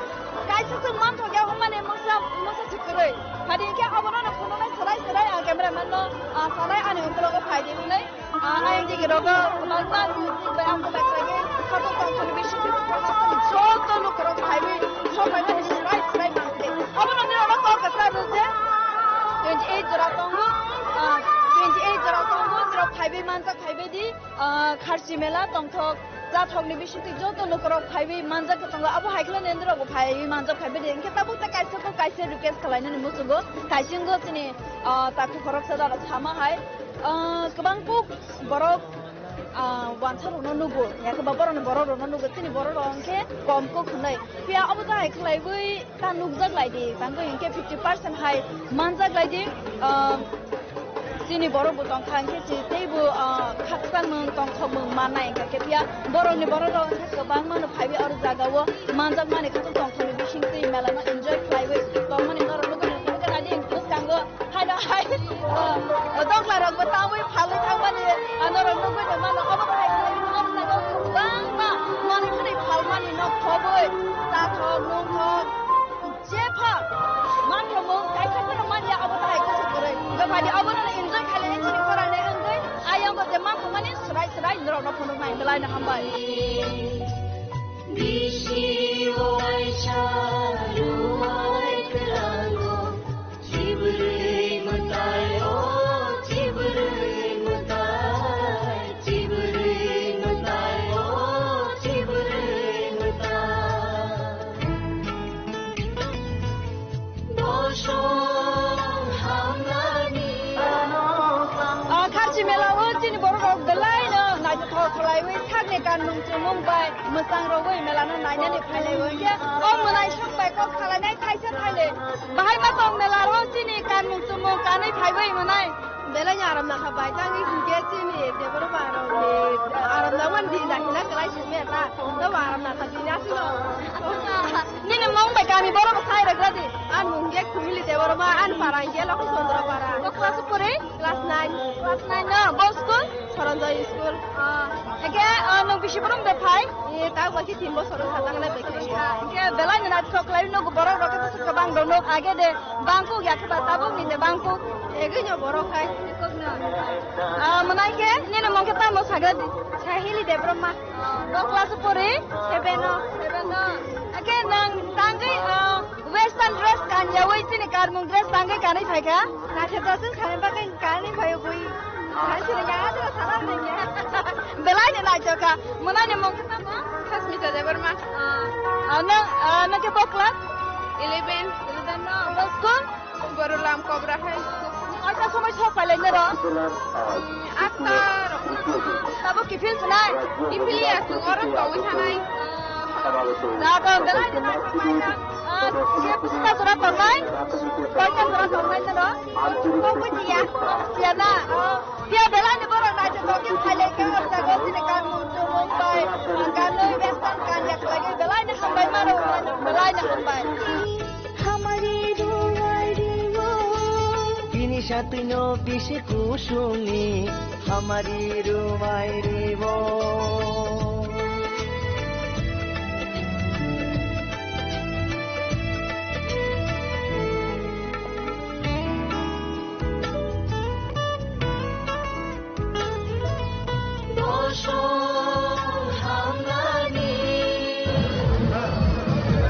kaisa se manthok ya hwnmani mungsa, mungsa se kwrwi. Phadi hwnkhe abo no phunuknai swrai swrai ang camera man no, ah, sanai ani ukulok o phaidi hwnwi. Ah, ayang digi rogo, kwbangma music bai ang kwbai khlaigwi, khatung tongthokni bisingtwi joto lukurok phaiwi, sophaimani swrai swrai mangdi. Obono nini ono kok kwcharo je twenty eight jora tongo, ah, twenty eight jora tongo, norok phaiwi manjak phaibai di, ah, kharchi mela tongthok, chathokni bisingtwi joto lukurok phaiwi manjak tongo, abo hai khlai nini rogo phaiwi manjak phaibai di. Hwnkhe tabuk ta kaisa kok kaisa request khlainani muchungo, kaisingo chini, ah, takhu khoroksa dara sama hai, ah, kwbang kok borok, ah, wansa rokno nugo, yakhe ba borokni borok rokno nugo, chini borok rok hwnkhe kom kok hwnwi. Phiya obo tahai khlaiwi ta nukjak lai di, tangwi hwnkhe fifty percent hai manjak lai di, ah, chini borok bo tongkha, hwnkhe chi teibo, ah, khakchangmung tongthokmung mannai hwnkha khe. Phiya borokni borok rok hwnkhe kwbangma no phaiwi oro jaga o manjakmani khatung tongthokni bisingtwi mela no enjoy khlaiwi tongmani norok nukgwi nukgwi nai di bwskango. Haino hai, ah, dongla rok bo tangwi phalwi thangmani, ah, norok nugwi tongmano. Obo hai khlai norok jaga o kwbangma manwi khwnwi phalmani no khobwi, chathok, nungthok, jepha manthokmung kaisa phano manya, obo hai kuchuk kwrwi. Hwnkhe phaidi obono enjoy khainai chini khorang ni wngwi, ayang bo je manthokmani swrai swrai norok no phunuknai, belai no hambai. Bisi waisa luwai kwlango, chibrwi mwtai o, chibrwi mwtai, chibrwi mwtai o, chibrwi mwtai. Bosong hamnani. Ah, kharchi mela o chini borok rok belai no naithothok khlaiwi sakni kanmung chumung bai mwchang rogwi mela no nainani phailai o. Hwnkhe o mwnai song bai kok salainai thaisa thainwi bahai ma tong mela ro chini kanmung chumung kanwi phaiwi mwnai. Belai ni aram nakha bai tangwi hinkhe chini debor ba rok ni aram nangmani di na hina kwlai simi ta. To ba aram nakha di na sino. Nini mung bai kami borok sai rok di. An mung ge Family Debbarma, ani para hwnkhe Lokhi Chandra para. Ko class o pore? Class nine. Class nine no, bo school? Soronjoy school. Ah, eke, ah, nwng bisi borom de phai? E, ta baki tin bosor wngkha, ta khlai bai khe. Eke, belai no naithok khlai no borok rok khe bwswk kwbang rok no age de, bangkuk ya khe ba tabuk ni de bangkuk. Ege no borok hai. Kok no. Ah, mwnai khe, nini mung khe tamo sagra di? Sahili Debbarma. Ah, bo class o pore? Seven o. Seven o. Eke, nwng tangwi, ah, Western dress kanyawi chini karmung dress tangwi kanwi phaikha. Naithotok se sani bagwi kanwi phaio bui. Hai sini ya adra sana nanya. Belai ni naithoka. Mwnai ni mung khe tamo? Sasmita Debbarma. Ah, ah, nwng, ah, nwng khe bo class? Eleven. Eleven no. Bo school? Borulam Kobra High School. Oita somoi sok pailai nero. Atta rok. Tabo kiphil sunai? Kiphil ya, sung oro tongwi thanai. Jabo belai ni naithok naithok. Ah, khe bwswk ta jora tongnai? Koita jora tongnai nero? Kok bui tiya? Tiya na? Oh. Tiya belai ni borok naithok tongwi phailai khe o jaga o chini kanmung chumung bai, kanwi western kanya khlaiwi belai ni hambai mano, belai ni hambai. Hamari ruwai riwo. Bini satwino bisi kusungni hamari ruwai riwo.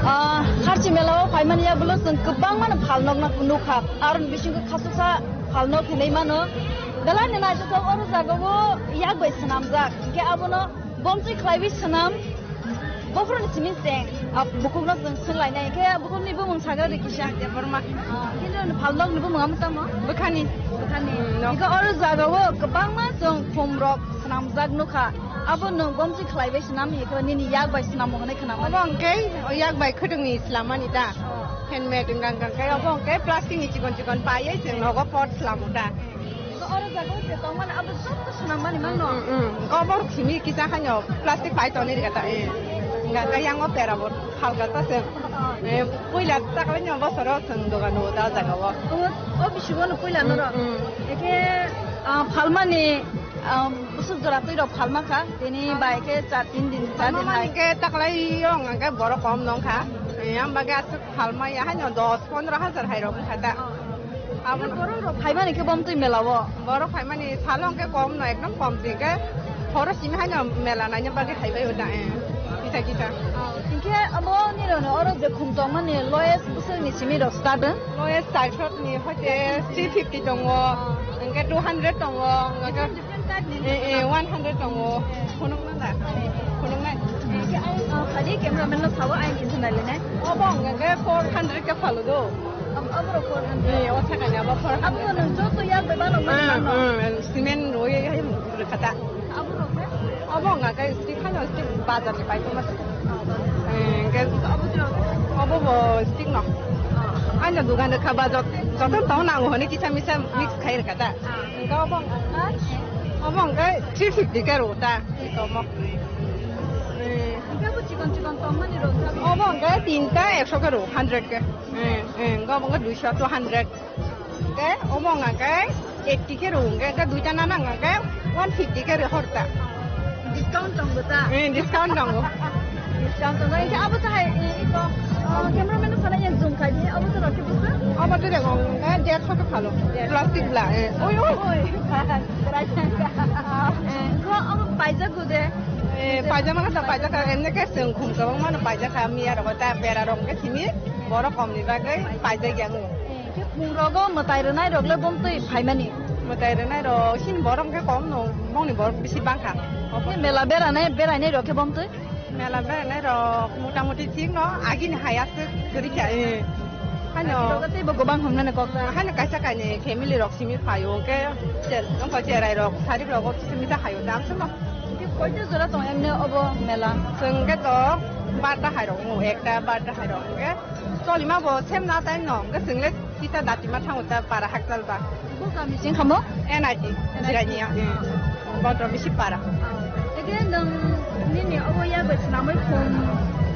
Ah, Kharchi mela o phaimani yagulo chwng kwbangma no phalnok no nukha. Aroni bisingo khasuksa phalnok hinwi mano. Belai no naithothok oro jaga o yak bai swnamjak. Hinkhe abono bomtwi khlaiwi swnam. Bophuru ni simi cheng, ah, bukhuk no chwng swng lainai, hinkhe bukhuk ni bumung sagra di kisa. Debbarma. Ah, kintu phalnok ni bumung amo tamo? Bwkhani. Bwkhani. Hmm, no. Hinkhe oro jaga o kwbangma chwng khum rok swnamjak nukha. Abo nwng bomtwi khlai bai swnam, hinkhe nini yak bai swnam hwnwi khna mano. Obo hwnkhe o yak bai khwtwng ni swlam mani da. Oh. Handmade wngkha, wngkha, wngkha. Obo hwnkhe plastic ni chikon chikon paiwi chwng nogo pot swlamo da. Oro jaga o je tongmani abo joto swnam mani mano. Mm, mm, mm. Obo rok simi kisa haino plastic pai toni rega ta, eh. Hwnka khe yang o pera bo phalka ta se. Eh, puila taklaini bosoro chwng dogan o da jaga o. O, o bisingo no puila norok. Mm, mm. Eke, ah, phalmani, ah, bwswk jora twi rok phalma kha, tini bai khe char tin din, char din hai. Phalmani khe taklai o hwnka khe borok kom nong kha. Eh, yang bagwi aswk phalma ya haino dos pondro hajar hai rok wngkha da. Oh. Abo borok rok phaimani khe bomtwi mela o? Borok phaimani salo hwnkhe kom no, ekdom kom se hwnkhe horo simi haino mela naina bagwi haibai o da, eh, kisa kisa. Oh, hinkhe abo nirok ni oro je khum tongmani lowest bwswk ni simi rok start wng? Lowest charsho ni hoite three fifty tongo, oh, hwnkhe two hundred tongo, hwnkhe different, different type ni, eh, eh, one hundred tongo. Eh. Phunukna da? Phunuknai? Hinkhe ang, ah, phadi cameraman no sao, ang kisa nailainai. Obo hwnkhe four hundred khe phalo do. Ab-, aboro four hundred. Eh, o sakani abo four hundred. Abo nwng joto yak bai bano mano. Ah, mano. Ah, cement rwi hai rwkha ta. Abo rok khe? Abo wngkha khe stick haino stick bazar ni paitoma se. Ah, bazar. Eh, hwnkhe abo je obo bo stick no. Ah. Haino dugan rwkha ba jot-, joto tong nango hwnwi kisa misa mix khai rwkha ta. Ah. Hwnkhe obo wngkha, obo wngkha three fifty khe rw ta. Hwnkhe omo. Eh. Hwnkhe abo chikon chikon tongmani rw ta. Obo wngkha tinta ekso khe rw, hundred khe. Eh, eh, hwnkhe obo wngkha duiso, two hundred. Hwnkhe omo wngkha khe eighty khe rw, hwnkhe duita nana wngkha khe one fifty khe rw hor ta. Discount tongo ta? Eh, discount tongo. Discount tongo. Hwnkhe abo ta hai, eh, iko, oh, cameraman no sana yang zoom khai di. Abo ta rok khe bwswk? Abo ta rok, eh, derso khe phalo. Derso. Plastic bla, eh. Oi, oi. Oi. Berai thangkha. Eh, ko abo paijak gude. Eh, paijama khe ta paijak kha, emne khe chwng khum kwbangma no paijak kha, miya rok ta bera rok khe simi borok kom ni bagwi paijak yang. Eh, khe khum rogo mwtai rwnai rok le bomtwi phaimani? Mwtai rwnai rok sini borok khe kom no, bongni borok bisi bangkha. Khe mela beranai, berainai rok khe bomtwi? Mela beranai rok mota moti thik no, agini hai aswk kwrwi kha, eh. Haino rok teibo gobang hwnmani kok ta? Haino kaisa kainwi family rok simi phaio, hwnkhe che-, wngkha cherai rok, sarik rok simi ta haio, dam swngo. Hwnkhe koito jora tong emne obo mela? Chwng khe to barta hai rok wngo, ekta barta hai rok, hwnkhe cholima bo semna tai no, hwnkhe chwng le kisa datima thango ta para hakchal ba. Bo kami sing kamo? N I T, N I T. Jirania. Bodro bisi para. Eke nwng nini obo ya bai swnamwi phone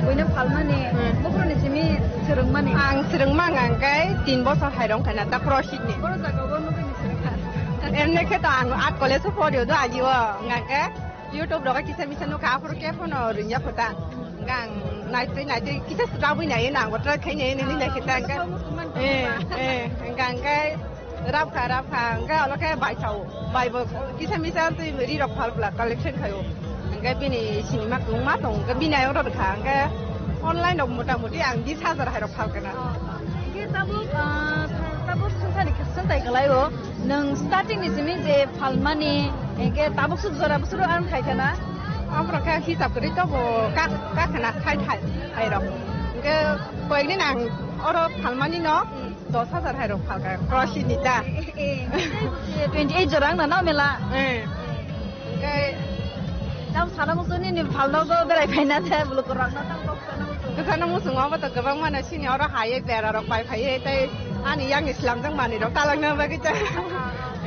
buino phalmani, hmm, bukruni simi Swrwngmani. Ang swrwngma hwnkha hwnkhe tin bosor hai rok wngkha na ta Prosit ni. Boro jaga o nugwi ni swrwngkha. Emne khe to ang art college o pori o do agi o hwnkha hwnkhe YouTube rogo kisa misa nukha aphuru khe phano rwngya kho ta. Hwnkha ang naitwi naitwi kisa swrabwi nai nang bo try khai nai nini nai khe ta hwnkha. Eh, eh, hwnkha hwnkhe Rabkha, rabkha, hwnkhe olo khe bai sao. Bai bo kisa misa twi ri rok phal bla collection khaio. Hwnkhe bini sinima kwbangma tong, hwnkhe bini ayang rw kha, hwnkhe online rok mota moti ang bis hajar hai rok phal kana. Hwnkhe tabuk, ah, tabuk swngchar ni khe swngchar kwlai o. Nwng starting ni simi je phalmani, hwnkhe tabuk swk jora bwswk rw ang khai kana. Amrok khe hisab kwrwi tobo ka, ka khana khai thai, hai rok. Hwnkhe koyekni nang oro phalmani no. Dos hajar hai rok phalka, Prosit ni ta. Eh, eh, twenty eight jora wngna no mela. Eh. Hwnkhe tam sana muchung nini phalnogo berai phaina de, bwlwk rok no tam kok sana muchung. Kwchana muchung abo to kwbangma no sini oro hai bera rok pai phai tei ani yang ni slamjak manwi rok talangna bagwi ta.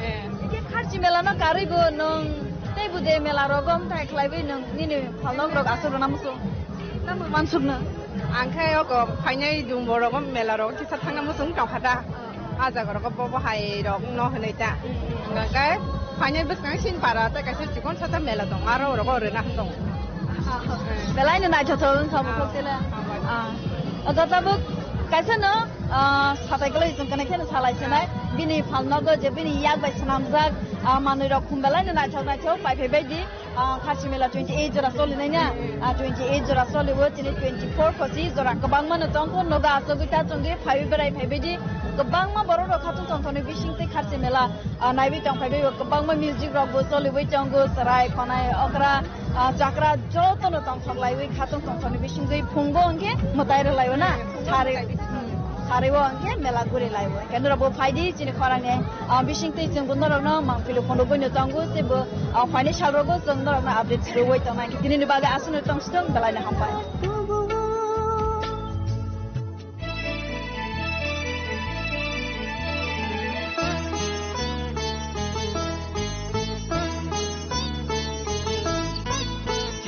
Eh. Hwnkhe Kharchi mela no karwi bo nwng tei bo de mela rogo wngthai khlaiwi nwng nini phalnog rok aswk rwna muchung. Tamo mansukna. Ang khe oko phainai Dumbo rogo mela rogo kisa thangna muchung tongkha da. Ah jaga rogo bobo hai rok no hwnwi ta. Hwnkhe phainai bwskang sin para tei kaisa chikon sata mela tong aro rogo rwna hwn tong. Belai no naithothok wngkha bukhuk tele. Ah. Oda tabuk kaisa no, ah, satai kwlai chwng kana kheno salai sinai. Bini phalnogo je bini yak bai swnamjak, ah, manwi rok khum belai no naithok naithok pai phai bai di. Ah, Kharchi Mela twenty eight jora solinai na? Ah, twenty eight jora soliwo, chini twenty four phosi jora kwbangma no tongkho, nogo asogwi ta chongwi phaiwi berai phaibai di. Kwbangma borok rok khatung tongthokni bising tei Kharchi Mela, ah, naiwi tong phaibai bo kwbangma music rok bo soliwi tongo, chwrai, khonai, okra, ah, chakra joto no tongthok laiwi khatung tongthokni bisingtwi phungo hwnkhe mwtai rwlaiwo na? Sari, hmm, sariwo hwnkhe mela guri laiwo. Hwnkhe norok bo phaidi chini khorang ni. Ah, bising twi chwng bo norokno mangpili phunugwi no tongo, tei bo, ah, phainai sal rogo chwng norokno update rwui tongnai. Tini ni bagwi aswk no tong sitong, belai no hambai.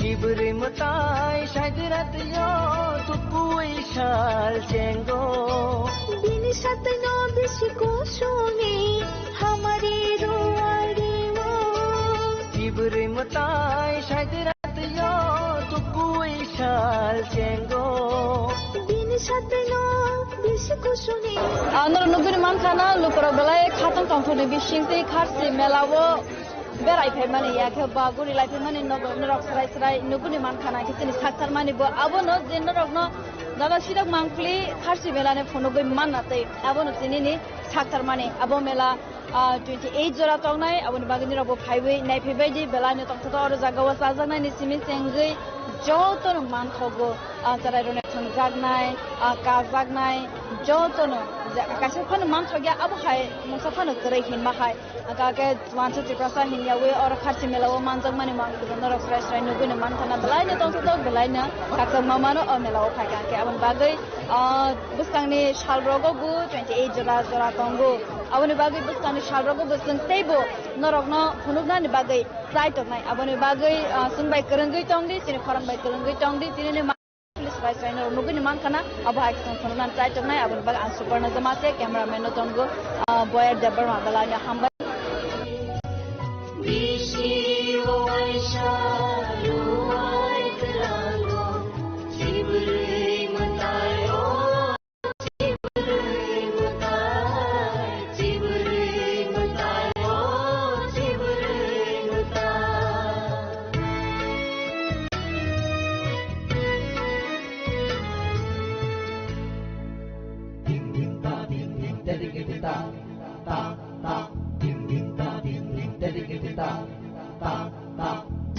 Chibri mwtai saidira twiyo tukui sal chengo. Bini satwino bisi kusuni hamari ruari mo. Chibri mwtai saidira twiyo tukui sal chengo. Bini satwino bisi kusuni. Ah, norok nugwi mankha na, lukurok belai khatong tongthokni bising tei Kharchi mela o berai phaimani, ya khe ba guri lai phaimani nogo norok srai srai nuguni mankha na khe chini sakthar mani bo abono je norokno dada sidok mangpili Kharchi mela ni phunugwi manna tei abono tini ni sakthar mani abo mela, ah, twenty eight jora tongnai, aboni bagwi norok bo phaiwi nai phaibai di belai no tongthoto oro jaga o chajaknai ni simi chengwi joto no manthogo, ah, chwrai rok no thwngjaknai, ah, kajaknai joto no je kaisa phano manthokya abo hai mungsa phano kwrwi hinma hai. Hwnkha khe wansa Tiprasa hinya wi oro Kharchi mela o manjakmani mang norok srai srai nugwi no mankha na belai no tongthotok belai no khakchangma mano o mela o phaikha khe aboni bagwi, ah, bwskangni sal rogo bo twenty eight jora jora tongo. Aboni bagwi bwskangni sal rogo bo chwng teibo norokno phunuknani bagwi chai tongnai. Aboni bagwi, ah, chwng bai kwrwngwi tongdi, chini khorang bai kwrwngwi tongdi, tini ni Police bai chwraino nugwi ni mankha na, abo hai khe chwng phunuknani chai tongnai, aboni bagwi ang Suparna Jamatia, cameraman no tongo, ah, Boyar Debbarma, belai no hambai. Bisi waisa ruwai kwlango, chibrwi mwtai o.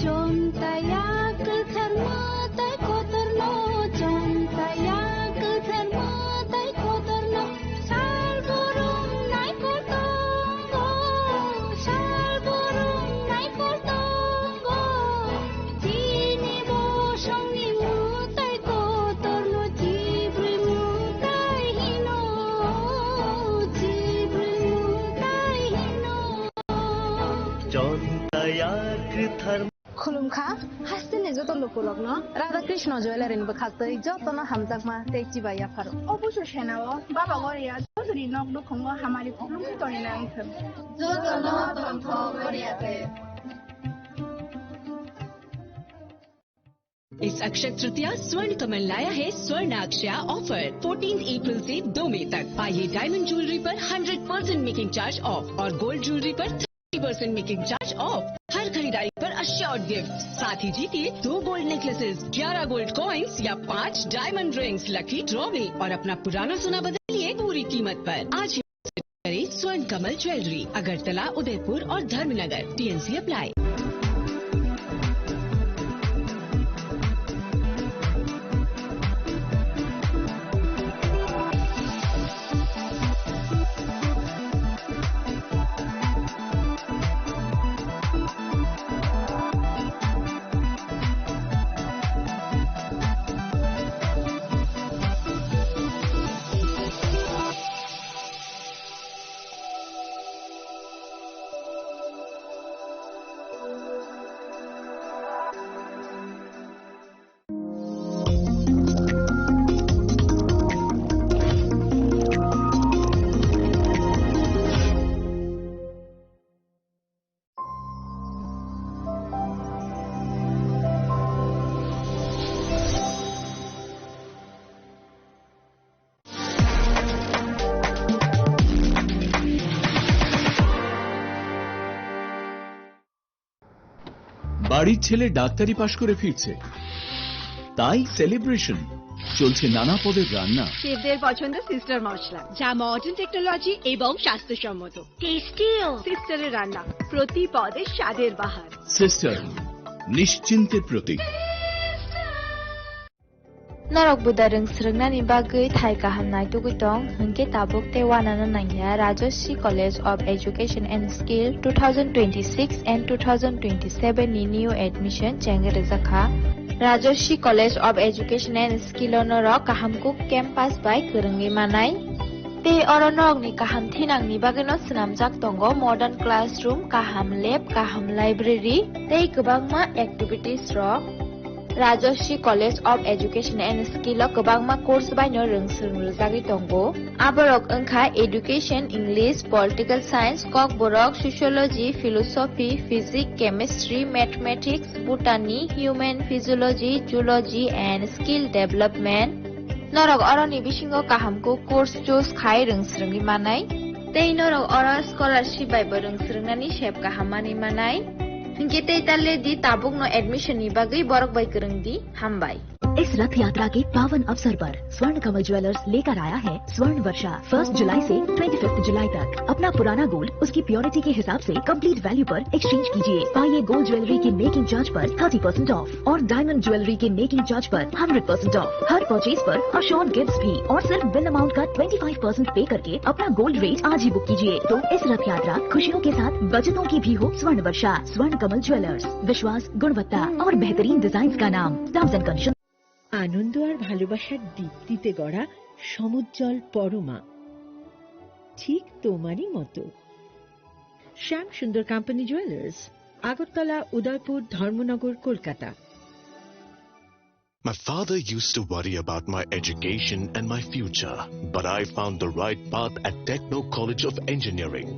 Chontaya kwthar mwtai kotorno, chontaya kwthar mwtai kotorno, sal borong naikol tongo, sal borong naikol tongo, chini bosongni mwtai kotorno chibrwi mwtai hino, chibrwi mwtai hino. Chontaya kwthar Khulumkha, hasteni joto lukurokno Radha Krishna Jewellery ni bwkhaktwi jotono hamjakma tei chibai yapharo. O busu senao Baba Goria Chaudhary nok nukhungo hamari khulumkhe tonina wngthwng. Jotono tongthok Goria te. इस अक्षय तृतीया स्वर्ण कमल लाया है स्वर्ण अक्षया offer. Fourteen April से दो मई तक पाइए डायमंड ज्वेलरी पर hundred percent making charge off और गोल्ड ज्वेलरी पर thirty percent making charge off. हर खरीदारी पर अश्योर्ड गिफ्ट, साथ ही जीतिए दो गोल्ड नेकलेसेस, ग्यारह गोल्ड कॉइंस या पाँच डायमंड रिंग्स लकी ड्रॉ में और अपना पुराना सोना बदलिए पूरी कीमत पर। आज ही करें स्वर्ण कमल ज्वेलरी, अगरतला, उदयपुर और धर्मनगर। TNC apply. বাড়ির ছেলে ডাক্তারি পাশ করে ফিরছে, তাই সেলিব্রেশন। চলছে নানা পদের রান্না। শেফদের পছন্দ সিস্টার মশলা, যা মডার্ন টেকনোলজি এবং স্বাস্থ্যসম্মত। টেস্টিও। সিস্টারের রান্না, প্রতি পদে স্বাদের বাহার। সিস্টার, নিশ্চিন্তের প্রতীক। Norok buda rwng swrwngnani bagwi thai kaham naitugwi tong, hwnkhe tabuk tei uanano nangya Rajashree College of Education and Skill two thousand twenty-six and two thousand twenty-seven ni new admission chengwi rwjakha. Rajashree College of Education and Skill o norok kaham kuk campus bai kwrwngwi manai. Tei oro norokni kaham thinangni bagwino swnamjak tongo modern classroom, kaham lab, kaham library tei kwbangma activities rok. Rajashree College of Education and Skill o kwbangma course baino rwng swrwng rwjagwi tongo. Aborok wngkha Education, English, Political Science, Kokborok, Sociology, Philosophy, Physics, Chemistry, Mathematics, Botany, Human Physiology, Zoology and Skill Development. Norok oroni bisingo kaham kuk course choose khai rwng swrwngwi manai. Tei norok oro scholarship bai bo rwng swrwngnani sep kaham manwi manai. Hinkhe tei ta le di tabukno admission ni bagwi borok bai kwrwng di. Hambai. इस रथ यात्रा के पावन अवसर पर स्वर्ण कमल ज्वेलर्स लेकर आया है स्वर्ण वर्षा। फर्स्ट जुलाई से ट्वेंटी फिफ्थ जुलाई तक अपना पुराना गोल्ड उसकी प्योरिटी के हिसाब से कंप्लीट वैल्यू पर एक्सचेंज कीजिए। पाइए गोल्ड ज्वेलरी की मेकिंग चार्ज पर थर्टी परसेंट ऑफ और डायमंड ज्वेलरी के मेकिंग चार्ज पर हंड्रेड परसेंट ऑफ। हर परचेज पर अश्योर्ड गिफ्ट्स भी और सिर्फ बिल अमाउंट का ट्वेंटी फ़ाइव परसेंट पे करके अपना गोल्ड रेट आज ही बुक कीजिए। तो इस रथ यात्रा खुशियों के साथ बचतों की भी हो। स्वर्ण वर्षा, स्वर्ण कमल ज्वेलर्स, विश्वास, गुणवत्ता और बेहतरीन डिजाइन का नाम। Terms and condition. আনন্দ আর ভালোবাসার দীপ্তিতে গড়া সমুজ্জ্বল পরমা, ঠিক তোমারই মতো। শ্যাম সুন্দর কোম্পানি জুয়েলার্স, আগরতলা, উদয়পুর, ধর্মনগর, Kolkata. My father used to worry about my education and my future, but I found the right path at Techno College of Engineering.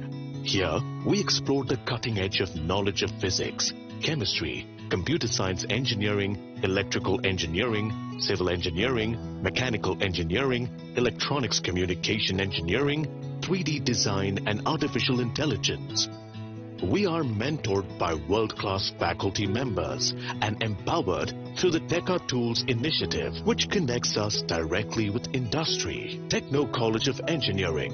Here, we explore the cutting edge of knowledge of physics, chemistry, computer science engineering, electrical engineering, civil engineering, mechanical engineering, electronics communication engineering, three D design, and artificial intelligence. We are mentored by world-class faculty members and empowered through the Teka Tools initiative, which connects us directly with industry. Techno College of Engineering.